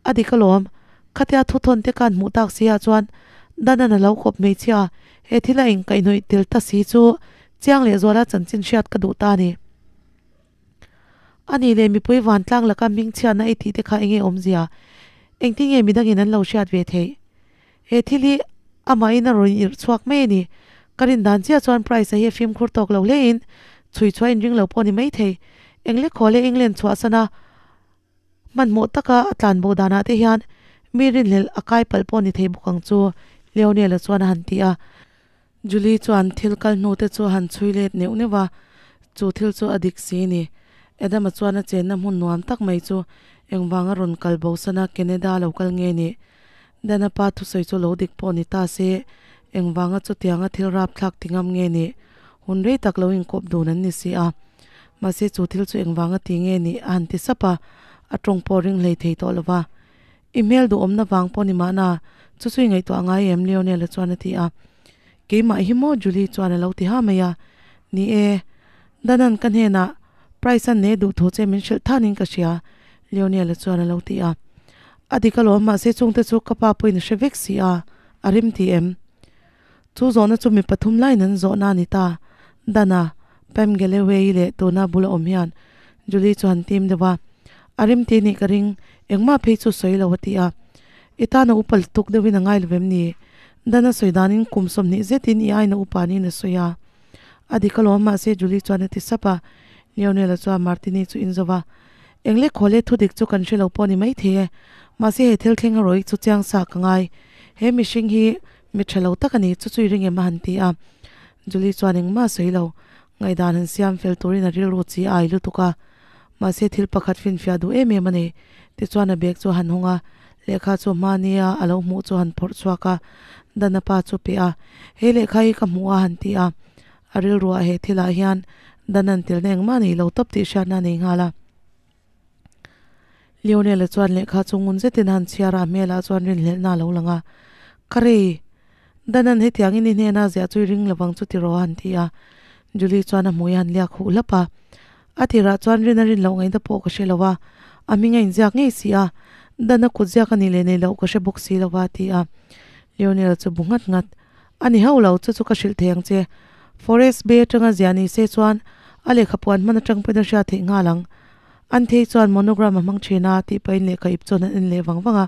A dik alawm, khatia thuthawn te khan hmuh tak si ah chuan Danan a lo kawp hmeichhia, he thil a inkaihhnawih tel ta si chu chiang leh zuala chanchin hriat ka duh ta a ni. A nih leh mipui vantlang laka hmingchhiatna i tih te kha enge awmzia? Engtin nge midangin an lo hriat ve theih? He thil hi amahin a rawn irh chhuak mai a ni. Ka rin dan chiah chuan Price-a hi a fimkhur tawk lo hlein chhui chhuah inring lo pawh a ni maithei. Englekhaw leh England chhuahsana Hmanhmawh taka a tlan bo danah te hian mi rinhlelh a kai palh pawh ni thei bawk ang chu, Leonel-a chuan a han ti a. Julie chuan thil kal hnu te chu a han chhui let neuh neuh a, chu thil chu a dik si ni. Adam-a chuan a chenna hmun nuam tak mai chu engvanga rawn kal bo sana Canada lo kal nge ni? Dan-a pa thusawi chu lo dik pawh ni ta se, engvanga chutianga thil rapthlak ti ngam nge ni? Hun rei tak lo inkawp dun an ni si a. Mahse chu thil chu engvanga ti nge ni a han ti sap a, a tawng pawh ring hlei thei tawh lo va. I hmel duhawmna vang pawh ni mahna, chu chu i ngaihtuah ngai em? Leonel-a chuan a ti a. Keimah hi maw? Julie chuan a lo ti ha mai a. Ni e, Danan ka hnenah Price-a'n ne duh thu che min hrilh thanin ka hria, Leonel-a chuan a lo ti a. A dik alawm, mahse chungte chu ka pa pawhin a hre vek si a, a rim ti em? Chu zawhna chu mi pathum laiin an zawhna a ni ta. Dana, Pam Galloway-i leh tuna bula awm hian Julie chu han tim deuh a. A rim ti nih ka ring, engmah phei chu sawi lo a ti a. I tana upa lutuk deuhin a ngai lo vem ni? Dana sawi danin kum 20 zetin i aina upa niin a sawi a. A dik alawm, mahse Julie chuan a ti sap a. Leonel-a chuan Martini chu in zo va. Engle khawle thudik chu kan hre lo pawh a ni maithei e. Mahse he thil thleng a rawih chu chiang sa ka ngai. He mihring hi Mi tha lo tak a ni, chu chu i ring em a han ti a. Julie chuan engmah a sawi lo, ngaihdan han siam fel turin a rilru chi a ai lutuk a. Mahse thil pakhat finfiah duh em em a nei. Tichuan a bag chu a han hawng a, lehkha chu hmania a lo hmuh chu a han phawrh chhuak a, Dana pa chu pe a, He lehkha hi ka hmuh a han ti a. A rilruah he thilah hian Dana'n telna engmah a nei lo tawp tih hriatna a nei nghal a. Lionel-a chuan lehkha chu ngun zetin a han chhiar a, a hmelah chuan rinhlelhna a lo lang a. Ka rei! Danan hetiangin i hnena ziah chu i ring lovang chu tiraw a han ti a. Julie chuan a hmui a han liak huh hlap a. A tirah chuan rin a rin loh ngaihna pawh ka hre lo a, a hming a inziak ngei si a, Dan-a kut ziak a nih leh nei loh ka hre bawk si lo va a ti a. Leonel chu bu nghat nghat, A ni hauh lo, chu chu ka hrilh thei ang che. Forest Bay atanga zia ni se chuan a lehkha puan hman atang pawhin a hriat theih nghal ang. An thei chuan monogram a hmang thin a tih pahin lehkha ip chuan an en leh vang vang a.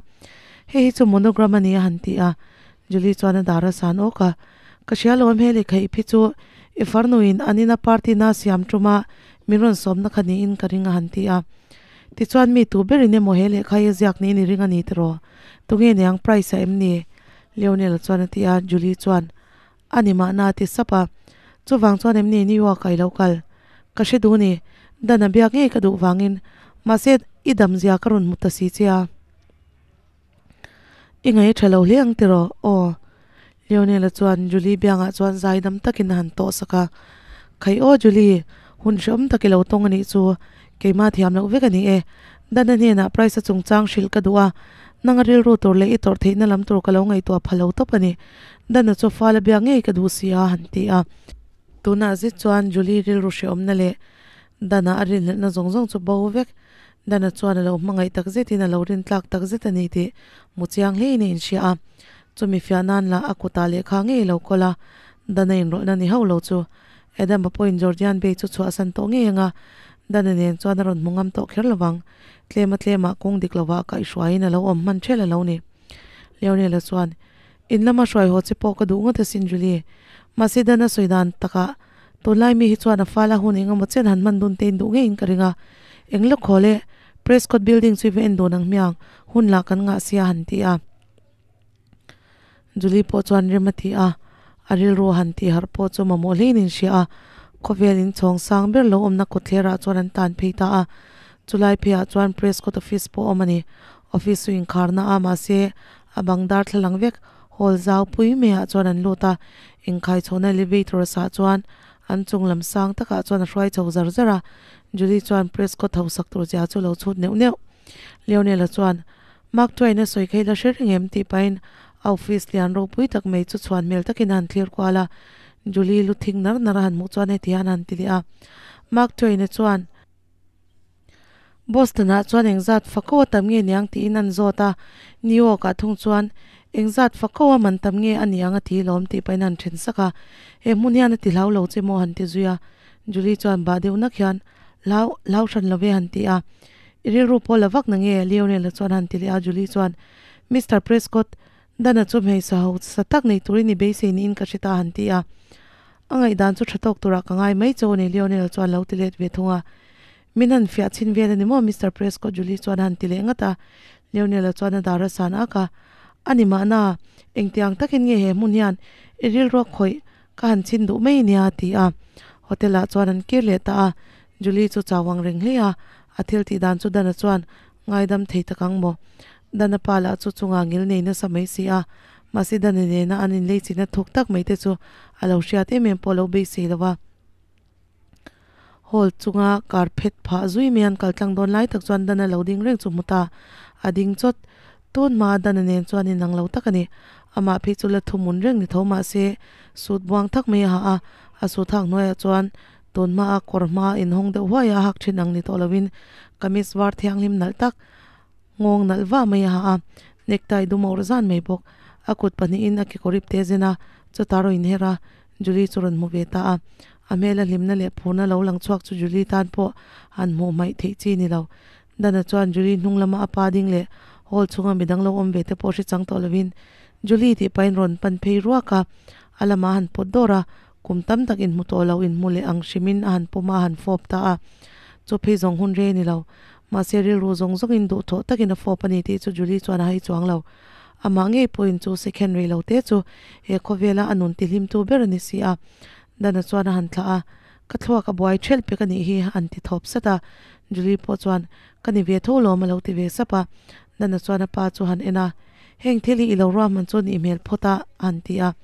Hei hi chu monogram a ni a han ti a. Julie chuan a dar a san awk a. Ka hria lo am he lehkha ip hi chu i farnuin an ina party na siam tuma min rawn sawmna kha niin ka ring a han ti a. Tichuan mi tu berin emaw he lehkha hi a ziak niin i ring a ni tiraw? Tunge niang price a em ni? Leonel chuan a ti a, Julie chuan, A ni mahna a ti sap a. Chuvang chuan em ni New York ah i lo kal? Ka hre duh ni, Dan a biak ngei ka duh vangin, mahse i dam zia ka rawn hmu ta si che a. I ngaih tha lo hle ang tiraw? Aw. Leonel-a chuan Julie biangah chuan zai dam takin a han tawh sak a. Khai aw Julie, hun hrehawm tak i lo tawng a nih chu, keimah thiam loh vek a ni e. Dan-a hnenah Price-a chungchang hrilh ka duh a, nanga rilru tur leh i tawrh theihna lam tur ka lo ngaihtuah pha lo tawp a ni. Dan-a chu fal a biak ngei ka duh si a, han ti a. Tunah zet chuan Julie rilru hrehawmna leh Dan-a a rinhlelhna zawng zawng chu bo vek. Dan-a chuan a lo hmangaih tak zetin a lo rintlak tak zet a ni tih hmu chiang hlein a inhria a. Chumi fiah nan lah a kutah lehkha ngei lo kawl a, Dan-a inrawlhna ni hauh lo chu Adam-a pawhin Georgian Bay chu chhuahsan tawh ngei ang a, Dan-a nen chuan a rawn hmu ngam tawh kher lovang. Tlema tlemah kawng dik lovah kaihhruaiin a lo awm hman ṭhel a lo ni. Leonel-a chuan, In lama hruai haw che pawh ka duh ngawt asin Julie. Mahse Dan-a sawi dan takah tunlai mi hi chuan a fal a hun eng emaw chen han hman dun tein duh ngeiin ka ring a. Eng lawk haw le, Prescott Building chu i va en dun ang hmiang, hun lah kan ngah sia han ti a. Julie pawh chuan rem a ti a, a rilru han tih harh pawh chu mamawh hlein a inhria a, khawvel inchhawng sang ber lo awmna kawtthlerah chuan an tan phei ta a, chulai pheiah chuan Prescott office pawh a awm a ni. Office chu inkharna a, mahse a bang darthlalang vek hall zau pui maiah chuan an lut a, inkhai chhohna elevator a sah chuan an chung lam sang takah chuan a hruai chho zar zar a, Julie chuan Prescott hausak tur zia chu lo chhut neuh neuh. Leonel-a chuan Mark Twain a sawi kha i la hre reng em? tih pahin a office lian ropui tak mai chu chhuan hmel takin a han thlir kual a, Julie lu thing nar nar a han hmuh chuan heti hian a han ti leh a. Mark Twain a chuan, Boston ah chuan engzat fako a tam nge niang tiin an zawt a, New York ah thung chuan engzat fako a man tam nge a ni ang a ti lawm tih pahin a han then sak a, he hmun hian a ti hlau lo che maw a han ti zui a. Julie chuan bah deuh nak hian, Hlau, hlau hran lo ve han ti a. I rilru pawh la vak na nge? Lionel-a chuan han ti leh a, Julie chuan, Mister Prescott, Dan-a chu hmeichhe hausa tak nei turin i beisei niin ka hre ta han ti a. A ngaihdan chu tha tawk turah ka ngai mai chauh a ni Lionel chuan lo ti let ve thung a. Min han fiah chhin vel a ni maw Mister Prescott Julie chuan a han ti leh ngat a. Lionel-a chuan a dar a san ak a. A ni mahna, engtiang takin nge he hmun hian i rilru a khawih Ka han chhin duh mai nia a ti a. Hotel ah chuan an kir leh ta a. Julie chu chau ang reng hle a, a thil tih dan chu Dana chuan ngaidam thei tak ang maw? Dana pa lah chu chungah ngil nei nasa mai si a, mahse Dana nena an inlei china thuk tak mai te chu a lo hriat em em pawh a lo beisei lo a. Hall chunga carpet phah zui mai an kal tlang dawn lai tak chuan Dana lo ding reng chu hmu ta. A ding chawt. Tun hmaa Dana nen chuan inang lo tak a ni. Amah phei chu la thumun reng ni tho mah se suit buang thak mai a ha a, a suit hak hnuaiah chuan tun hmaa kawr hma inhawng deuh huai a hak thin ang ni tawh lovin kamis var thianghlim nalh tak nghawng nalh vah mai a ha a, necktie dum a awrh zan mai bawk. A kut pahnihin a kekawr ip te zen a, chutah rawn inher a, Julie chu rawn hmu ve ta a. A hmela hlimna leh phurna lo lang chhuak chu Julie tan pawh han hmuh hmaih theih chi ni lo. Dana chuan Julie hnung lama a pa ding leh hall chhunga midang lo awm ve te pawh hre chang tawh lovin Julie tih pahin rawn pan phei ruak a, a lamah a han pawt dawr a, kum tam tak inhmu tawh lo inhmu leh ang hrimin a han pawm a, a han fawp ta a. Chu phei zawng hun rei a ni lo. Mahse rilru zawng zawngin duhthawh takin a fawp a ni tih chu Julie chuan a hai chuang lo. Amah ngei pawhin chu second rei lo te chu he khawvela a nun tihlimtu ber a ni si a. Dana chuan a han thlah a, Ka thluak a buai ṭhelh pek a nih hi an ti thawp sat a. Julie pawh chuan, Ka ni ve tho lawm a lo ti ve sap a. Dana chuan a pa chu han en a, Heng thil hi i lo ruahman chu nih hmel phawt a a han ti a.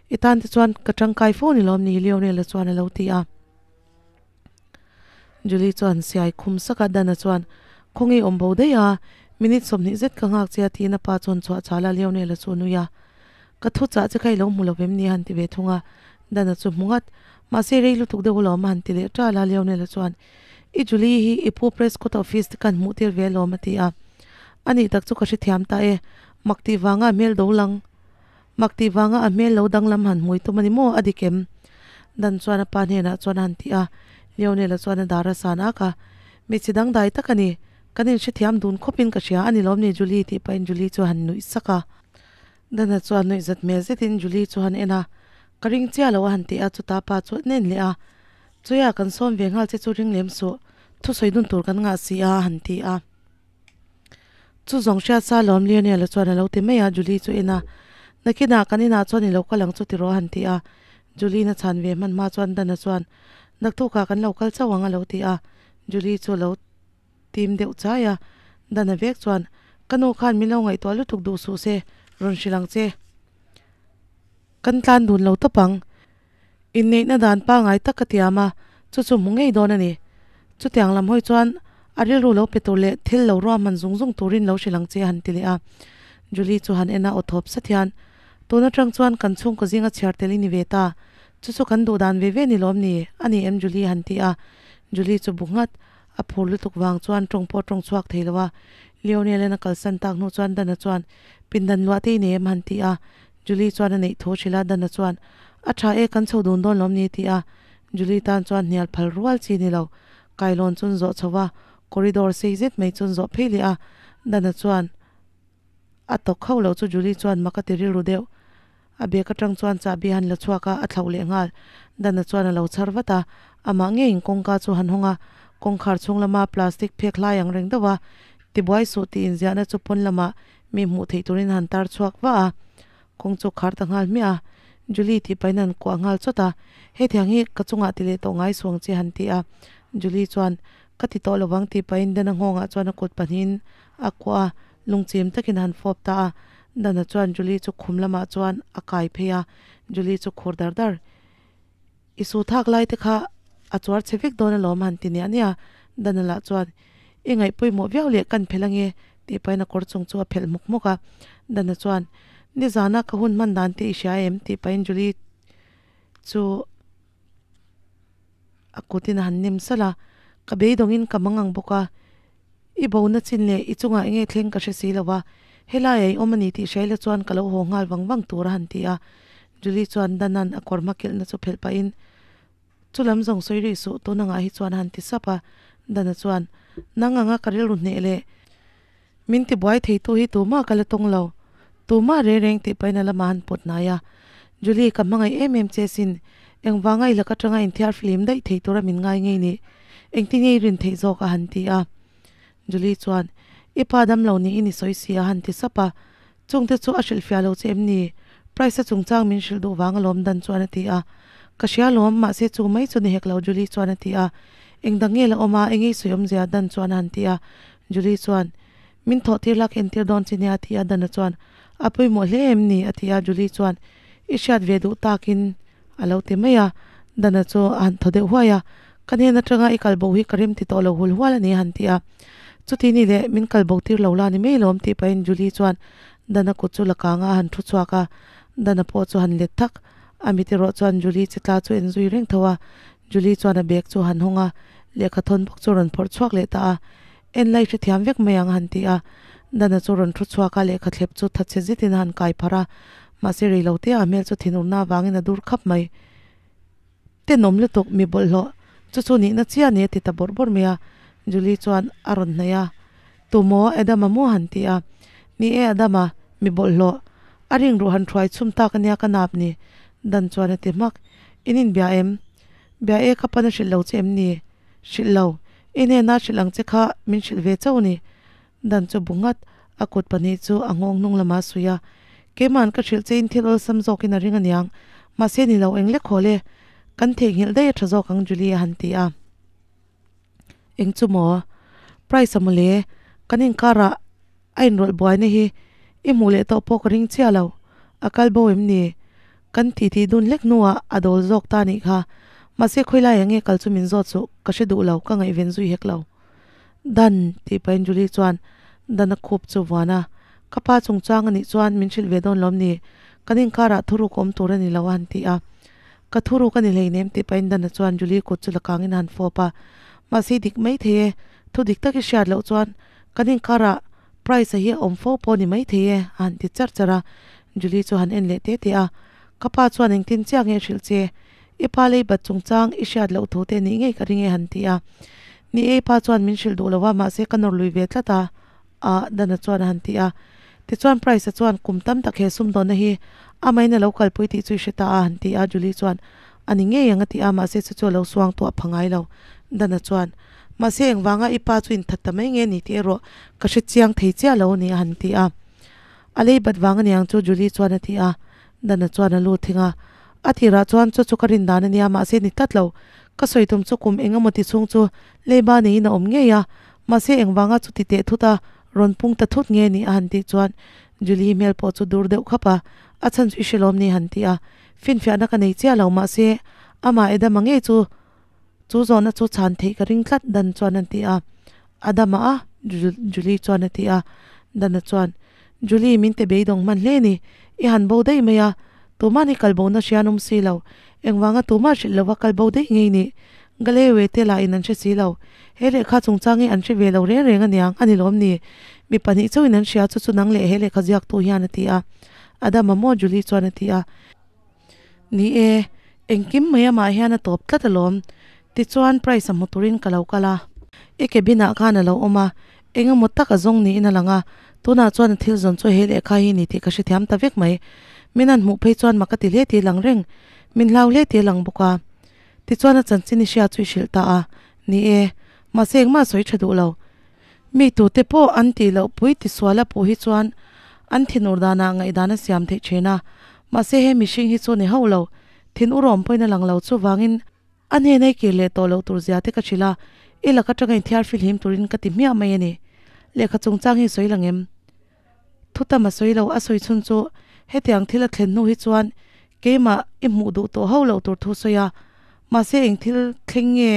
I tan te chuan ka ṭangkai fo ni lawm ni Lionel-a chuan a lo ti a. Julie chuan siai khum sak a, Dana chuan, Khawnge awm bo daih a, minute 20 zet ka nghak che a tiin a pa chuan chhuah chal a, Lionel-a chu a nui a. Ka thu chah che kha i lo hmu lo vem ni a han ti ve thung a, Dana chu hmu ngat. Mahse rei lutuk deuh alawm a han ti leh ṭal a, Lionel-a chuan, I Julie hi i pu Prescott office te khan hmuh tir ve alawm a ti a. Anih tak chu ka hrethiam ta e, mak tih vanga hmel do lang. Mak tih vanga a hmel lo danglam han hmui tum a ni maw? A dik em? Dan chuan a pa hnenah chuan a han ti a. Leonel-a chuan a dar a san ak a, Hmeichhe dangdai tak a ni. Kan inhrethiam dun khawpin ka hria a ni lawm ni Julie tih pahin Julie chu a han nuih sak a. Dana chuan nuih zat hmel zetin Julie chu han en a, Ka ring chiah lo a han ti a, chutah pa chu an en leh a, Chuia kan sawm ve nghal che chu ring lem suh, thusawi dun tur kan ngah si a a han ti a. Chu zawng hriat sa lawm Lionel-a chuan a lo ti mai a, Julie chu en a, Nakinah kan inah chuan i lo kal ang chu tiraw a han ti a. Julie-in a chhan ve hman hma chuan Dana chuan, Naktukah kan lo kal chauh ang a lo ti a, Julie chu a lo tim deuh chai a, Dana vek chuan, Ka nu khan min lo ngaihtuah lutuk duh suh se, rawn hrilh ang che. Kan tlan dun lo tawp ang. Inneihna dan pangngai tak ka tiam a, chu chu hmu ngei dawn a ni. Chutiang lam hawi chuan a rilru lo pe tur leh thil lo ruahman zung zung turin lo hrilh ang che a han ti leh a. Julie chu han en a aw thawp sat hian, Tun atang chuan kan chhungkaw zinga chhiar tel i ni ve ta. Chu chu kan duh dan ve ve ni lawm ni? A ni em Julie a han ti a. Julie chu bu nghat a phur lutuk vang chuan tawng pawh tawng chhuak thei lo a. Leonel-a'n a kalsan tak hnu chuan Dana chuan, Pindan luah te i nei em? a han ti a. Julie chuan a neih thu hrilh a, Dana chuan, A tha e, kan chho dun dawn lawm ni? a ti a. Julie tan chuan hnial phal rual chi ni lo. Kailawn chun zawh chho va, corridor sei zet mai chun zawh phei leh a. Dana chuan a tawk hauh loh chu Julie chuan mak a ti rilru deuh. A bag atang chuan chahbi a han la chhuak a, a thlauh leh nghal. Dana chuan a lo chhar vat a, amah ngeiin kawngka chu han hawng a, kawngkhar chhung lama plastic phek hlai ang reng deuh a, tibuai suh tih inziahna chu pawn lamah mi hmuh theih turin a han tar chhuak vah a, kawng chu khar ta nghal hmiah a. Julie tih pahin a han kuah nghal chawt a, Hetiang hi ka chungah ti leh tawh ngai suang che han ti a. Julie chuan, Ka ti tawh lovang tih pahin Dana nghawngah chuan a kut pahnihin a kuah a, lungchim takin a han fawp ta a. Dana chuan Julie chu khum lamah chuan a kai phei a, Julie chu khur dar dar. I su thak lai te kha a chuar chhe vek dawn alawm han ti niah niah a, Dana lah chuan, I ngaih pawimawh viau leh kan phelh ange tih pahin a kawr chung chu a phelh hmuk hmuk a. Dana chuan, Nizana ka hun hman dan te i hria em? tih pahin Julie chu a kutin a han nem salh a, Ka beidawngin ka mang ang bawk a, i bona chin leh i chungah enge thleng ka hre si lo a, helaiah i awm a ni tih hria ila chuan ka lo haw nghal vang vang tur a han ti a. Julie chuan Danan a kawr hma kilhna chu phelh pahin, Chu lam zawng sawi rih suh, tun angah hi chuan a han ti sap a. Dana chuan, Nang anga ka rilru hneh leh min tibuai theitu hi tumah ka la tawng lo, tumah reng reng tih pahin a lamah han pawt hnai a. Julie, ka hmangaih em em che sin, engvanga i lak atanga inthiar flim daih thei tura min ngai ngei nih, engtin nge i rin theih zawk a han ti a. Julie chuan, I pa damlo niin i sawi si a han ti sap a. Chungte chu a hrilhfiah lo che em ni? Price-a chungchang min hrilh duh vang alawm Dan chuan a ti a. Ka hria alawm, mahse chu mai chu ni hek lo Julie chuan a ti a. Eng dang nge la awm a, eng ei sawi awmzia Dan chuan a han ti a. Julie chuan, Min thawh tir lak entir dawn che nia a ti a, Dan-a chuan, A pawimawh hle em ni? a ti a, Julie chuan, I hriat ve duh takin a lo ti mai a. Dan-a chu a han thaw deuh huai a, Ka hnen atanga i kalbo hi ka rem ti tawh lo hul hual a ni a han ti a. Chuti ni leh min kalbo tir lo la ni mai lawm tih pahin Julie chuan Dan-a kut chu la kanga a han thu chhuak a, Dan-a pawh chu han let thak. A mit erawh chuan Julie che tla chu en zui reng tho a, Julie chuan a bag chu han hawng a, lehkha thawn bawk chu rawn phawrh chhuak leh ta a. En lai hrethiam vek mai ang a han ti a. Dana chu rawn thu chhuak a, lehkha thlep chu thatchhe zetin a han kai pharh a. Mahse rei lo te a hmel chu thinurna avangin a dur khap mai. Tenawm lutuk mi bawlhhlawh chu chu nihna chiah a ni a ti ta bawrh bawrh mai a. Julie chuan a rawn hnaih a, Tumaw Adama maw han ti a. Ni e Adama, mi bawlhhlawh. A ring ruh han thuai chhum tak ania ka nap ni. Dan chuan a ti hmak. In inbia em? Bia e ka pan a hrilh lo che em ni? Hrilh lo. I hnena hrilh ang che kha min hrilh ve chauh a ni. Dan chu bu nghat, a kut pahnih chu a nghawng hnung lamah a suih a. Keima'n ka hrilh che in thil awlsam zawkin a ring aniang. Mahse ni lo eng lek haw le. Kan theihnghilh daih a tha zawk ang Julie a han ti a. Eng chu maw? Price a mawle. Kan inkarah a inrawlh buaina hi i hmuh leh tawh pawh ka ring chiah lo. A kal bo em ni? Kan titi dun hlek hnuah a dawl zawk ta nih kha. Mahse khawilai ah nge kal chu min zawt suh, ka hre duh lo, ka ngaihven zui hek lo. Dan, tih pahin Julie chuan Dan a khup chu vuan a. Ka pa chungchang a nih chuan min hrilh ve dawn lawm ni? Kan inkarah thuruk awm tur a ni lo a han ti a. Ka thuruk a ni hleinem tih pahin Dana chuan Julie kut chu la kangin a han fawp a. Mahse dik mai thei e, thu dik tak i hriat loh chuan kan inkarah Price-a hi a awm fo pawh ni mai thei e a han ti charh charh a. Julie chu han en leh te te a, Ka pa chuan engtin chiah nge hrilh che? I pa lei bat chungchang i hriat loh thu te nih ngei ka ring e han ti a. Ni e, i pa chuan min hrilh duh lo a, mahse ka nawr lui ve tlat a, a Dana chuan a han ti a. Tichuan Price-a chuan kum tam tak he sumdawnna hi amahin a lo kalpui tih chu i hre ta a han ti a, Julie chuan a ni ngei ang a ti a, mahse chu chu a lo suang tuah pha ngai lo. Dana chuan, Mahse engvanga i pa chu inthat ta mai nge ni tih erawh ka hre chiang thei chiah lo a ni a han ti a. A lei bat vang aniang chu Julie chuan a ti a, Dana chuan a lu thing a. A tirah chuan chu chu ka rin dan ania mahse ni tlat lo. Ka sawi tum chu kum eng emaw ti chhung chu leiba neiin a awm ngei a, mahse engvanga chu ti teh thut a, rawn pung ta thut nge ni a han tih chuan Julie hmel pawh chu dur deuh khap a, a chhan chu i hre lawm ni han ti a. Finfiahna ka nei chiah lo mahse amah Adama ngei chu Chu zawhna chu chhan theih ka ring tlat Dan chuan a ti a. Adama a? Julie chuan a ti a. Dana chuan, Julie, min te beidawng hman hle ni. I han bo daih mai a. Tuma'n i kalbona hria an awm si lo. Engvanga tumah hrilh lova kalbo daih ngei ni? Galewe te lah in an hre si lo. He lehkha chungchang hi an hre ve lo reng reng aniang, a ni lawm ni? Mi pahnih chauhin an hria chu chu nang leh he lehkha ziaktu hian a ti a. Adama maw? Julie chuan a ti a. Ni e, engkim mai amah hian a tawp tlat alawm. Tichuan prize a hmu turin ka lo kal a. I cabin ah khan a lo awm a, eng emaw tak a zawng niin a lang a, tunah chuan a thil zawn chu he lehkha hi ni tih ka hrethiam ta vek mai. Min han hmuh phei chuan mak a ti hle tih a lang reng, min hlau hle tih a lang bawk a. Tichuan a chanchin i hria chu i hrilh ta a, ni e, mahse engmah a sawi tha duh lo. Mi tute pawh an tih loh pui tisual a puh hi chuan an thinur danah ngaihdan a siam theih thin a, mahse he mihring hi chu ni hauh lo, thin urawm pawhin a lang lo chuvangin a hnena i kir leh tawh loh tur zia te ka hrilh a, i lak atanga inthiar fihlim turin ka ti hmiah mai a ni. Lehkha chungchang hi sawi lang em? Thu tam a sawi lo, a sawi chhun chu hetiang thil a thlen hnu hi chuan keimah i hmuh duh tawh hauh loh tur thu sawi a, mahse eng thil thleng nge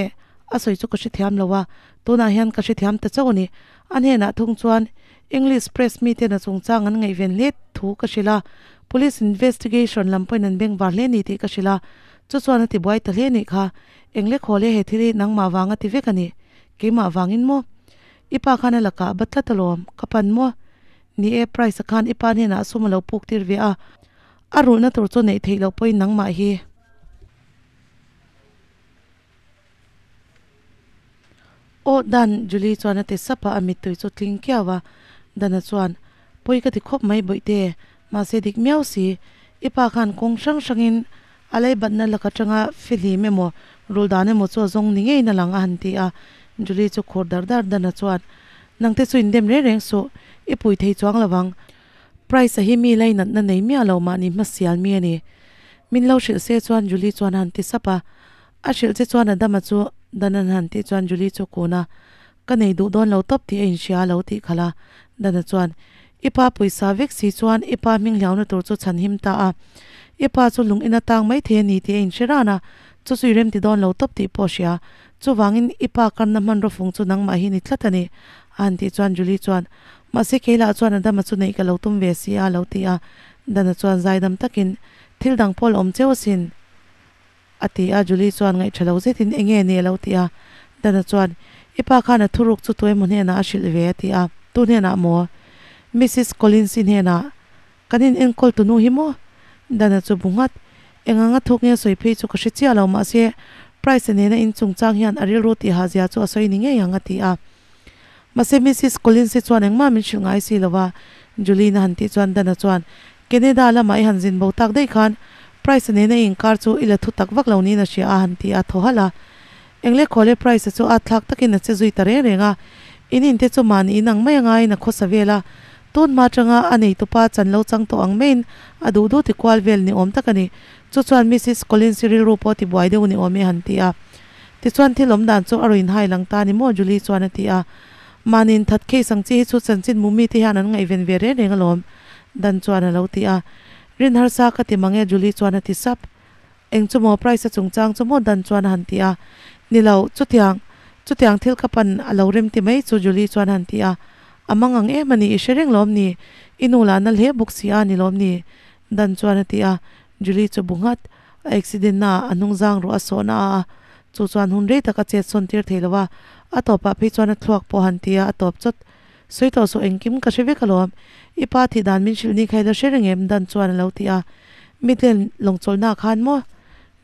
a sawi chu ka hrethiam lo a, tunah hian ka hrethiam ta chauh a ni. A hnenah thung chuan English press miten a chungchang an ngaihven hle thu ka hrilh a, police investigation lam pawhin an bengvar hle ni tih ka hrilh a, chu chuan a tibuai ta hle nih kha. Engle khaw le he thil hi nangmah vanga ti vek a ni, keimah vangin maw? I pa khan a lakah a bat tlat alawm, ka pan maw? Ni e, Price-a khan i pa hnenah sum a lo puk tir ve a, a rulhna tur chu neih theih loh pawhin nangmah hi. Aw Dan, Julie chuan a ti sap a, a mittui chu tling kiau a. Dana chuan, Pawi ka ti khawp mai bawihte, mahse dik miau si, i pa khan kawng hrang hrangin A leibatna lak atanga fihlim emaw, rul dan emaw chu a zawng ni ngeiin a lang a han ti a. Julie chu khur dar dar dan a chuan, Nangte chu indem reng reng suh, i pui thei chuang lo vang. Price-a hi mi lainatna nei miah lo mahni hmasial mi a ni. Min lo hrilh se chuan Julie chuan a han ti sap a. A hrilh che chuan Adama chu Dan an han tih chuan Julie chu kun a, Ka nei duh dawn lo tawp tih a inhria a lo tih khalh a. Dana chuan, I pa pawisa vek si chuan i pa hming hliauna tur chu chhan him ta a. I pa chu lung ina tang mai thei a ni tih a inhre ran a, chu chu i remti dawn lo tawp tih pawh a hria. Chuvangin i pa karna hmanraw fung chu nangmah hi ni tlat a ni, a han tih chuan Julie chuan, Mahse keilah chuan Adama chu neih ka lo tum ve si a, a lo ti a. Dana chuan zaidam takin, Thil dang pawh la awm cheu asin. A ti a, Julie chuan ngaihṭha lo zetin eng nge ni a lo ti a. Dana chuan, I pa khan a thuruk chu tuemaw hnenah a hrilh ve a ti a. Tu hnenah maw? Missus Collins-i hnenah. Kan in enkawl tu nu hi maw? Dana chu bu nghat. Eng anga thuk nge sawi phei chu ka hre chiah lo, mahse Price-a nena in chungchang hian a rilru tihah zia chu a sawi ni ngei ang a ti a. Mahse Missus Collins-i chuan engmah min hrilh ngai si lo va, Julie-na han tih chuan Dana chuan, Canada lamah i han zin bo tak daih khan Price-a nena i inkar chu i la thu tak vak lo niin a hria a han ti a, thaw halh a. Engle khawle Price-a chu at thlak takin a che zui ta reng reng a, in inte chu mahni in ang mai angaiin a khawsa vel a, tun hma atanga a neitupa chan lo chang tawh ang maiin a duh duh ti kual vel ni awm tak a ni. Chu chuan Missus Collins-i rilru pawh ti buai deuh ni awm e a han ti a. Tichuan thil awm dan chu a rawn inhai lang ta ni maw Julie chuan a ti a. Mahni inthat case ang chi hi chu chanchin mumi te hian an ngaihven ve reng reng alawm Dan chuan a lo ti a. Rin harsa ka ti mang e Julie chuan a ti sap. Eng chu maw price a chungchang chu maw Dan chuan a han ti a. Ni lo, chutiang, chutiang thil ka pan a lo rem ti mai chu Julie chuan a han ti a. A mang ang em a ni i hre reng lawm ni? I nu lah na hle bawk si a ni lawm ni? Dan chuan a ti a. Julie chu bu nghat. A accident na ah a hnung zang ruah a sawh na a, chu chuan hun rei tak a chet sawn tir thei lo a, a tawpah phei chuan a thluak pawh han ti a, a tawp chawt. Sawi tawh suh engkim ka hre vek alawm. I pa thih dan min hrilh ni kha i la hre reng em? Dan chuan a lo ti a. Midland lawngchawlhnaah khan maw?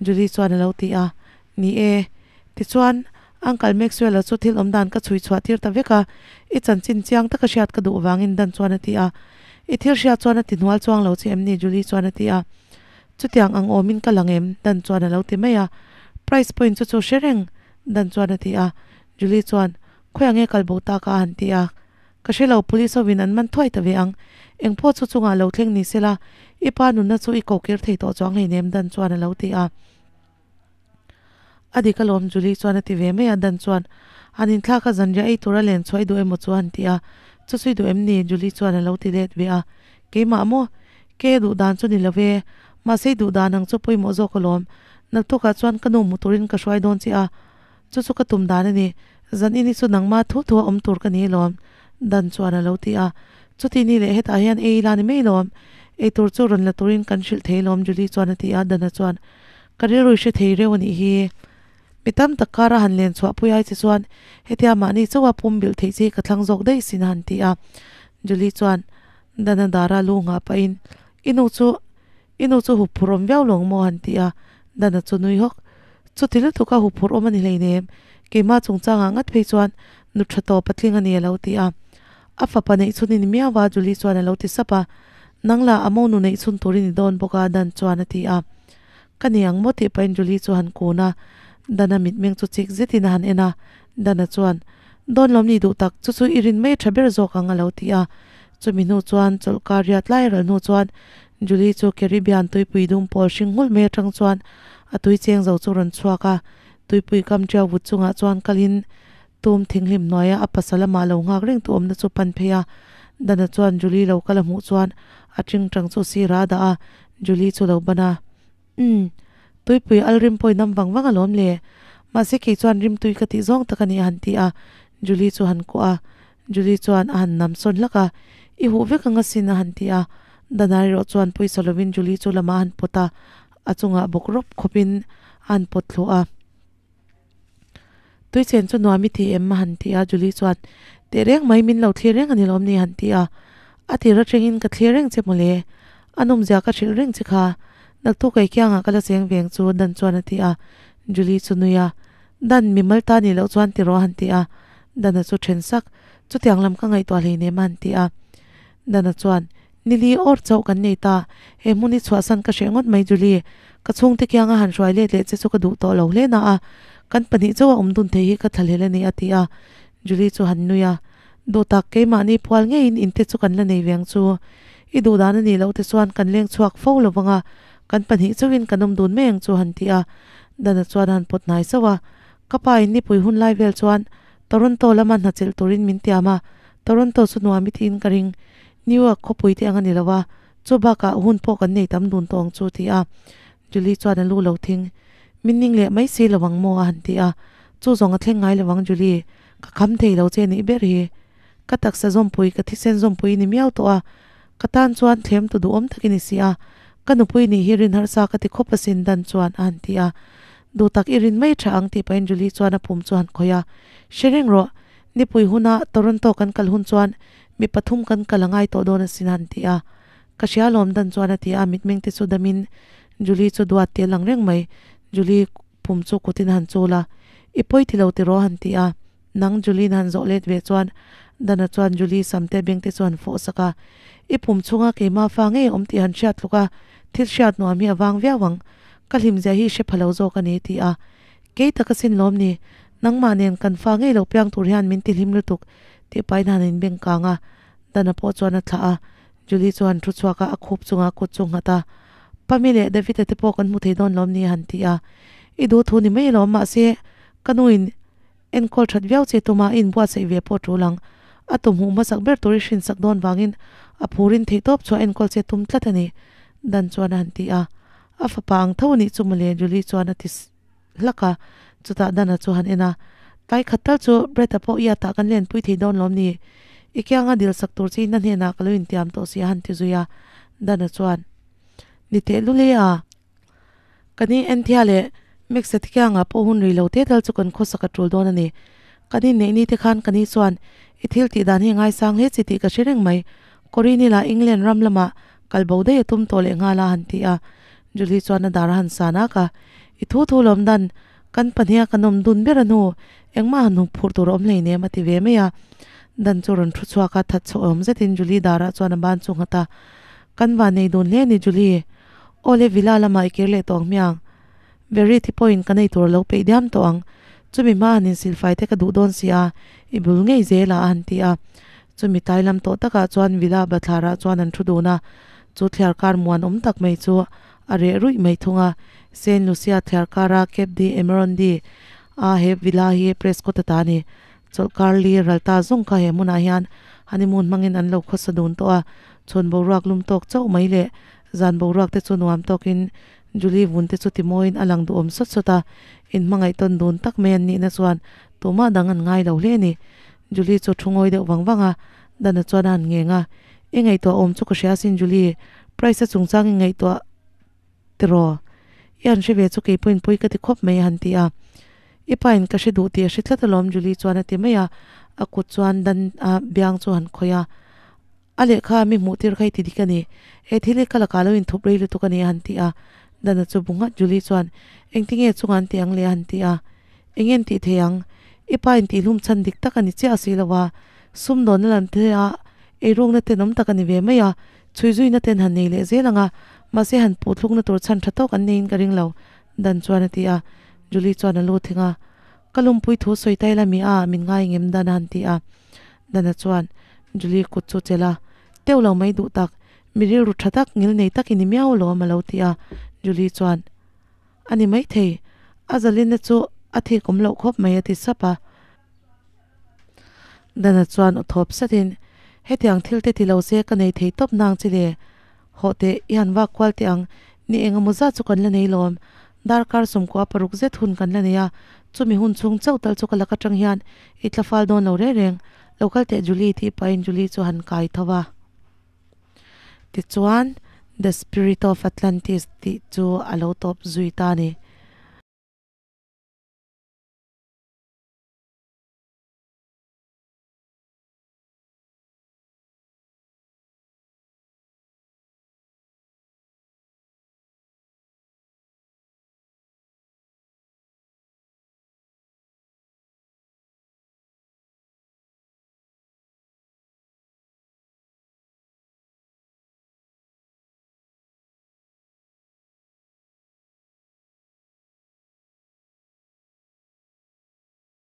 Julie chuan a lo ti a. Ni e. Tichuan, Uncle Maxwell-a chu thil awm dan ka chhui chhuah tir ta vek a, i chanchin chiang taka hriat ka duh vangin Dan chuan a ti a. I thil hriat chuan a ti hnual chuang lo che em ni? Julie chuan a ti a. Chutiang ang awmin ka lang em? Dan chuan a lo ti mai a. Price point chu chu hre reng, Dan chuan a ti a. Julie chuan, Khawiah nge kal bo ta ka a han ti a. Ka hre lo, police hovin an man thuai ta ve ang. Engpawh chu chungah lo thleng ni sela, i pa nunna chu i kokir thei tawh chuang hleinem, Dan chuan a lo ti a. A dik alawm, Julie chuan a ti ve mai a, Dan chuan, Han inthlak a zanriah ei tura len chhuah i duh emaw chu a han ti a. Chu chu i duh em ni? Julie chuan a lo ti let ve a. Keimah maw? Ke duh dan chu ni lo ve. Mahse i duh dan ang chu pawimawh zawk alawm. Naktukah chuan ka nu hmu turin ka hruai dawn che a. Chu chu ka tum dan a ni. Zan ini chu nangma thu thu a awm tur ka ni alawm, Dan chuan a lo ti a. Chuti ni leh hetah hian ei ila ni mai alawm. Ei tur chu rawn la turin kan hrilh thei alawm, Julie chuan a ti a. Dana chuan, Ka rilru i hre thei reuh a nih hi. Mi tam tak kara han len chhuah pui ai che chuan hetia mahni chauha pum bilh theih che hi ka thlang zawk daih sin a han ti a. Julie chuan Dana dara lu nghah pahin, I nu chu, I nu chu huphurh awm viau lo ang maw? han ti a. Dana chu nui hawk. Chuti lutuk a huphurh awm a ni hleinem, keimah chungchangah ngat phei chuan nu tha tawp a tling a ni a lo ti a. A fapa neih chhun i ni miau a, Julie chuan a lo ti sap a. Nang lah a mo nu neih chhun tur i ni dawn bawk a, Dan chuan a ti a. Ka ni ang maw tih pahin Julie chu a han kun a, Dan-a mitmeng chu chik zetin a han en a. Dan-a chuan, Dawn lawm ni duh tak, chu chu i rin mai tha ber zawk ang a lo ti a. Chumi hnu chuan chawlhkar riat lai ral hnu chuan Julie chu Caribbean tuipui dum pawl hring nghulh mai atang chuan a tui cheng zo chu rawn chhuak a. Tuipui kam ṭiau vut chungah chuan kalin Tum thinghlim hnuaia a pasal amah lo nghak reng tu awmna chu pan phei a. Dana chuan Julie lo kal a hmuh chuan a ṭingṭang chu sirah a dah a, Julie chu lo ban a. Umm, tuipui al rim pawhin am vang vang alawm le. Mahse kei chuan rim tui ka tih zawng tak a ni a han ti a, Julie chu han kuah a. Julie chuan a han nam sawn hlak a, I huh vek ang asin a han ti a. Dana erawh chuan pawisa lovin Julie chu lamah a han pawt a, a chungah bawk rawp khawpin a han pawt thluah a. Tui chen chu nuam i ti em? a han ti a, Julie chuan, Teh reng mai, min lo thlir reng a ni lawm ni? a han ti a. A tir atangin ka thlir reng che mawle, a nawmzia ka hrilh reng che kha. Naktuk kei kiangah ka la cheng veng chu, Dan chuan a ti a. Julie chu nui a, Dan, mi mal ta nih loh chuan ti rawh a han ti a. Dana chu then sak, Chutiang lam ka ngaihtuah hleinem a han ti a. Dana chuan, Nili awr chauh kan nei ta, he hmun hi chhuahsan ka hreh ngawt mai Julie, ka chhungte kianga han hruai let leh che chu ka duh tawh lo hle na a, kan pahnih chauh a awm dun thei hi ka thlahlel a ni a ti a, Julie chu han nui a, Duh tak, keimahni phual ngeiin inte chu kan la nei ve ang chu, i duh dan a nih loh te chuan kan leng chhuak fo lo vang a, kan pahnih chauhin kan awm dun mai ang chu han ti a, Dana chuan a han pawt hnai sauh a, Ka pa in nipui hun lai vel chuan Toronto lama hna chelh turin min tiam a, Toronto chu nuam i tiin ka ring. New York khawpui te ang a ni lo a, chu bakah hun pawh kan nei tam dun tawh ang chu ti a. Julie chuan a lu lo thing. Min ning leh mai si lo ang maw a han ti a. Chu zawng a thleng ngai lo ang Julie, ka kham thei lo che nih ber hi. Ka taksa zawmpui, ka thisen zawmpui i ni miau tawh a. Ka tan chuan thlem tu duhawm tak i ni si a. Ka nupui nih hi rin harsa ka ti khawp asin Dan chuan a han ti a. Duh tak i rin mai tha ang tih pahin Julie chuan a pum chu a han khawih a. Hre reng rawh, nipui huna Toronto kan kal hun chuan mi pathum kan kal a ngai tawh dawn asin a han ti a. Ka hria lawm Dan chuan a ti a, mitmeng te chu damin Julie chu duat teh lang reng mai. Julie pum chu kutin a han chul a, I pawi ti lo tiraw a han ti a. Nang Julie na han zawh let ve chuan Dana chuan Julie samte bengte chu han fawh sak a, I pum chhunga keimah fa ngei a awm tih han hriat tluk a, thil hriat nuam hi a vang viau ang. Ka hlimzia hi i hre pha lo zawk a ni, ti a. Kei tak asin lawm ni, nangmah nen kan fa ngei lo piang tur hian min ti hlim lutuk, tih pahin han inbeng kang a. Dana pawh chuan a thlah a, Julie chu han thu chhuak a, a khup chungah kut chu nghat a. Pami leh David-a te pawh kan hmu thei dawn lawm ni, a han ti a. I duh thu ni mai alawm, mahse, ka nuin enkawl that viau che tuma i inbuatsaih ve pawh tul ang. A tum hmuh hmasak ber tur i hrinsak dawn vangin a phurin theihtawp chhuah enkawl che tum tlat a ni, Dan chuan a han ti a. A fapa ang tho anih chu mawle, Julie chuan a ti hlak a. Chutah Dan-a chu han en a, Tlai khat tal chu Brett-a pawh i atah kan lenpui thei dawn lawm ni? I kianga dil sak tur che in a hnenah ka lo intiam tawh si a han ti zui a. Dan-a chuan, Ni teh lule a. Ka ni Anthea leh Max-a te kiangah pawh hun rei lo te tal chu kan khawsak a tul dawn a ni. Kan inneih ni te khan ka ni chuan i thil tih dan hi a ngaisang hle chi tih ka hre reng mai. Corinne lah England ram lamah kal bo daih a tum tawh leh nghal a han ti a. Julie chuan a dar a han san ak a, I thu thu lawm dan, kan pahniha kan awm dun ber a hnu, engmah han hmu phurh tur a awm hleinem a ti ve mai a. Dan chu rawn thu chhuak a, that chhoh awm zetin Julie darah chuan a ban chu nghat a. Kan van nei dun hle a ni Julie. Aw le villa lamah i kir leh tawh ang hmiang. Verity pawhin ka nei tur a lo peih diam tawh ang. Chumi hma han insilfai te ka duh dawn si a, i bul ngei zel a a han ti a. Chumi tlai lam tawh takah chuan villa bathlarah chuan an thu dun a, chu thliar kar muan awm tak mai chu a reh ruih mai thung a. Saint Lucia thliar kara Cape de Emerondi a he villa hi Prescott a ta a ni. Chawlhkar li ral ta zawng kha he hmunah hian honeymoon hmangin an lo khawsa dun tawh a, chhun boruak lum tawk chauh mai leh zan boruak te chu nuam tawkin Julie vun te chu timawiin a lang duhawm sawt sawt a, inhmangaih tawn dun tak mai an nihna chuan tumah dang an ngai lo hle a ni. Julie chu thu ngawi deuh vang vang a, Dana chuan a han ngeng a, I ngaihtuah awm chu ka hria asin Julie, Price a chungchang i ngaihtuah tiraw? I han hre ve chu keipawhin pawi ka ti khawp mai a han ti a. I pa in ka hre duh tih a hre tlat alawm Julie chuan a ti mai a, a kut chuan Dan a biang chu a han khawih a. A lehkha mi hmuh tir kha i ti dik a ni. He thil hi ka lakah lo inthup rei lutuk a ni a han ti a. Dana chu bu nghat Julie chuan, Engtinge chunga an ti ang le a han ti a. Eng nge an tih thei ang? I pa in tihhlum chhan dik tak a ni chiah si lo a. Sumdawnna lam te a eirukna tenawm tak a ni ve mai a. Chhuizuina ten han nei leh zel ang a. Mahse han puhthlukna tur chhan tha tawk an neiin ka ring lo, Dan chuan a ti a. Julie chuan a lu thing a. Ka lumpui thu sawi tai la mi a, min ngai ngem Dan a han ti a. Dana chuan Julie kut chu chelh a, Teuh lo mai duh tak, mi rilru tha tak, ngil nei tak i ni miau alawm a lo ti a. Julie chuan, A ni maithei, a zalinna chu a thik awm loh khawp mai a ti sap a. Dana chuan aw thawp satin, Hetiang thil te ti lo se ka nei thei tawp nang chi le. Hawh teh, i han vak kual teh ang, ni engemaw zat chu kan la nei lawm. Darkar sawmkua paruk zet hun kan la nei a, chumi hun chhung chauh tal chu ka lak atang hian i tla fal dawn lo reng reng. Lo kal teh Julie tih pahin Julie chu han kai tho va. Tichuan, The Spirit of Atlantis tih chu a lo tawp zui ta a ni.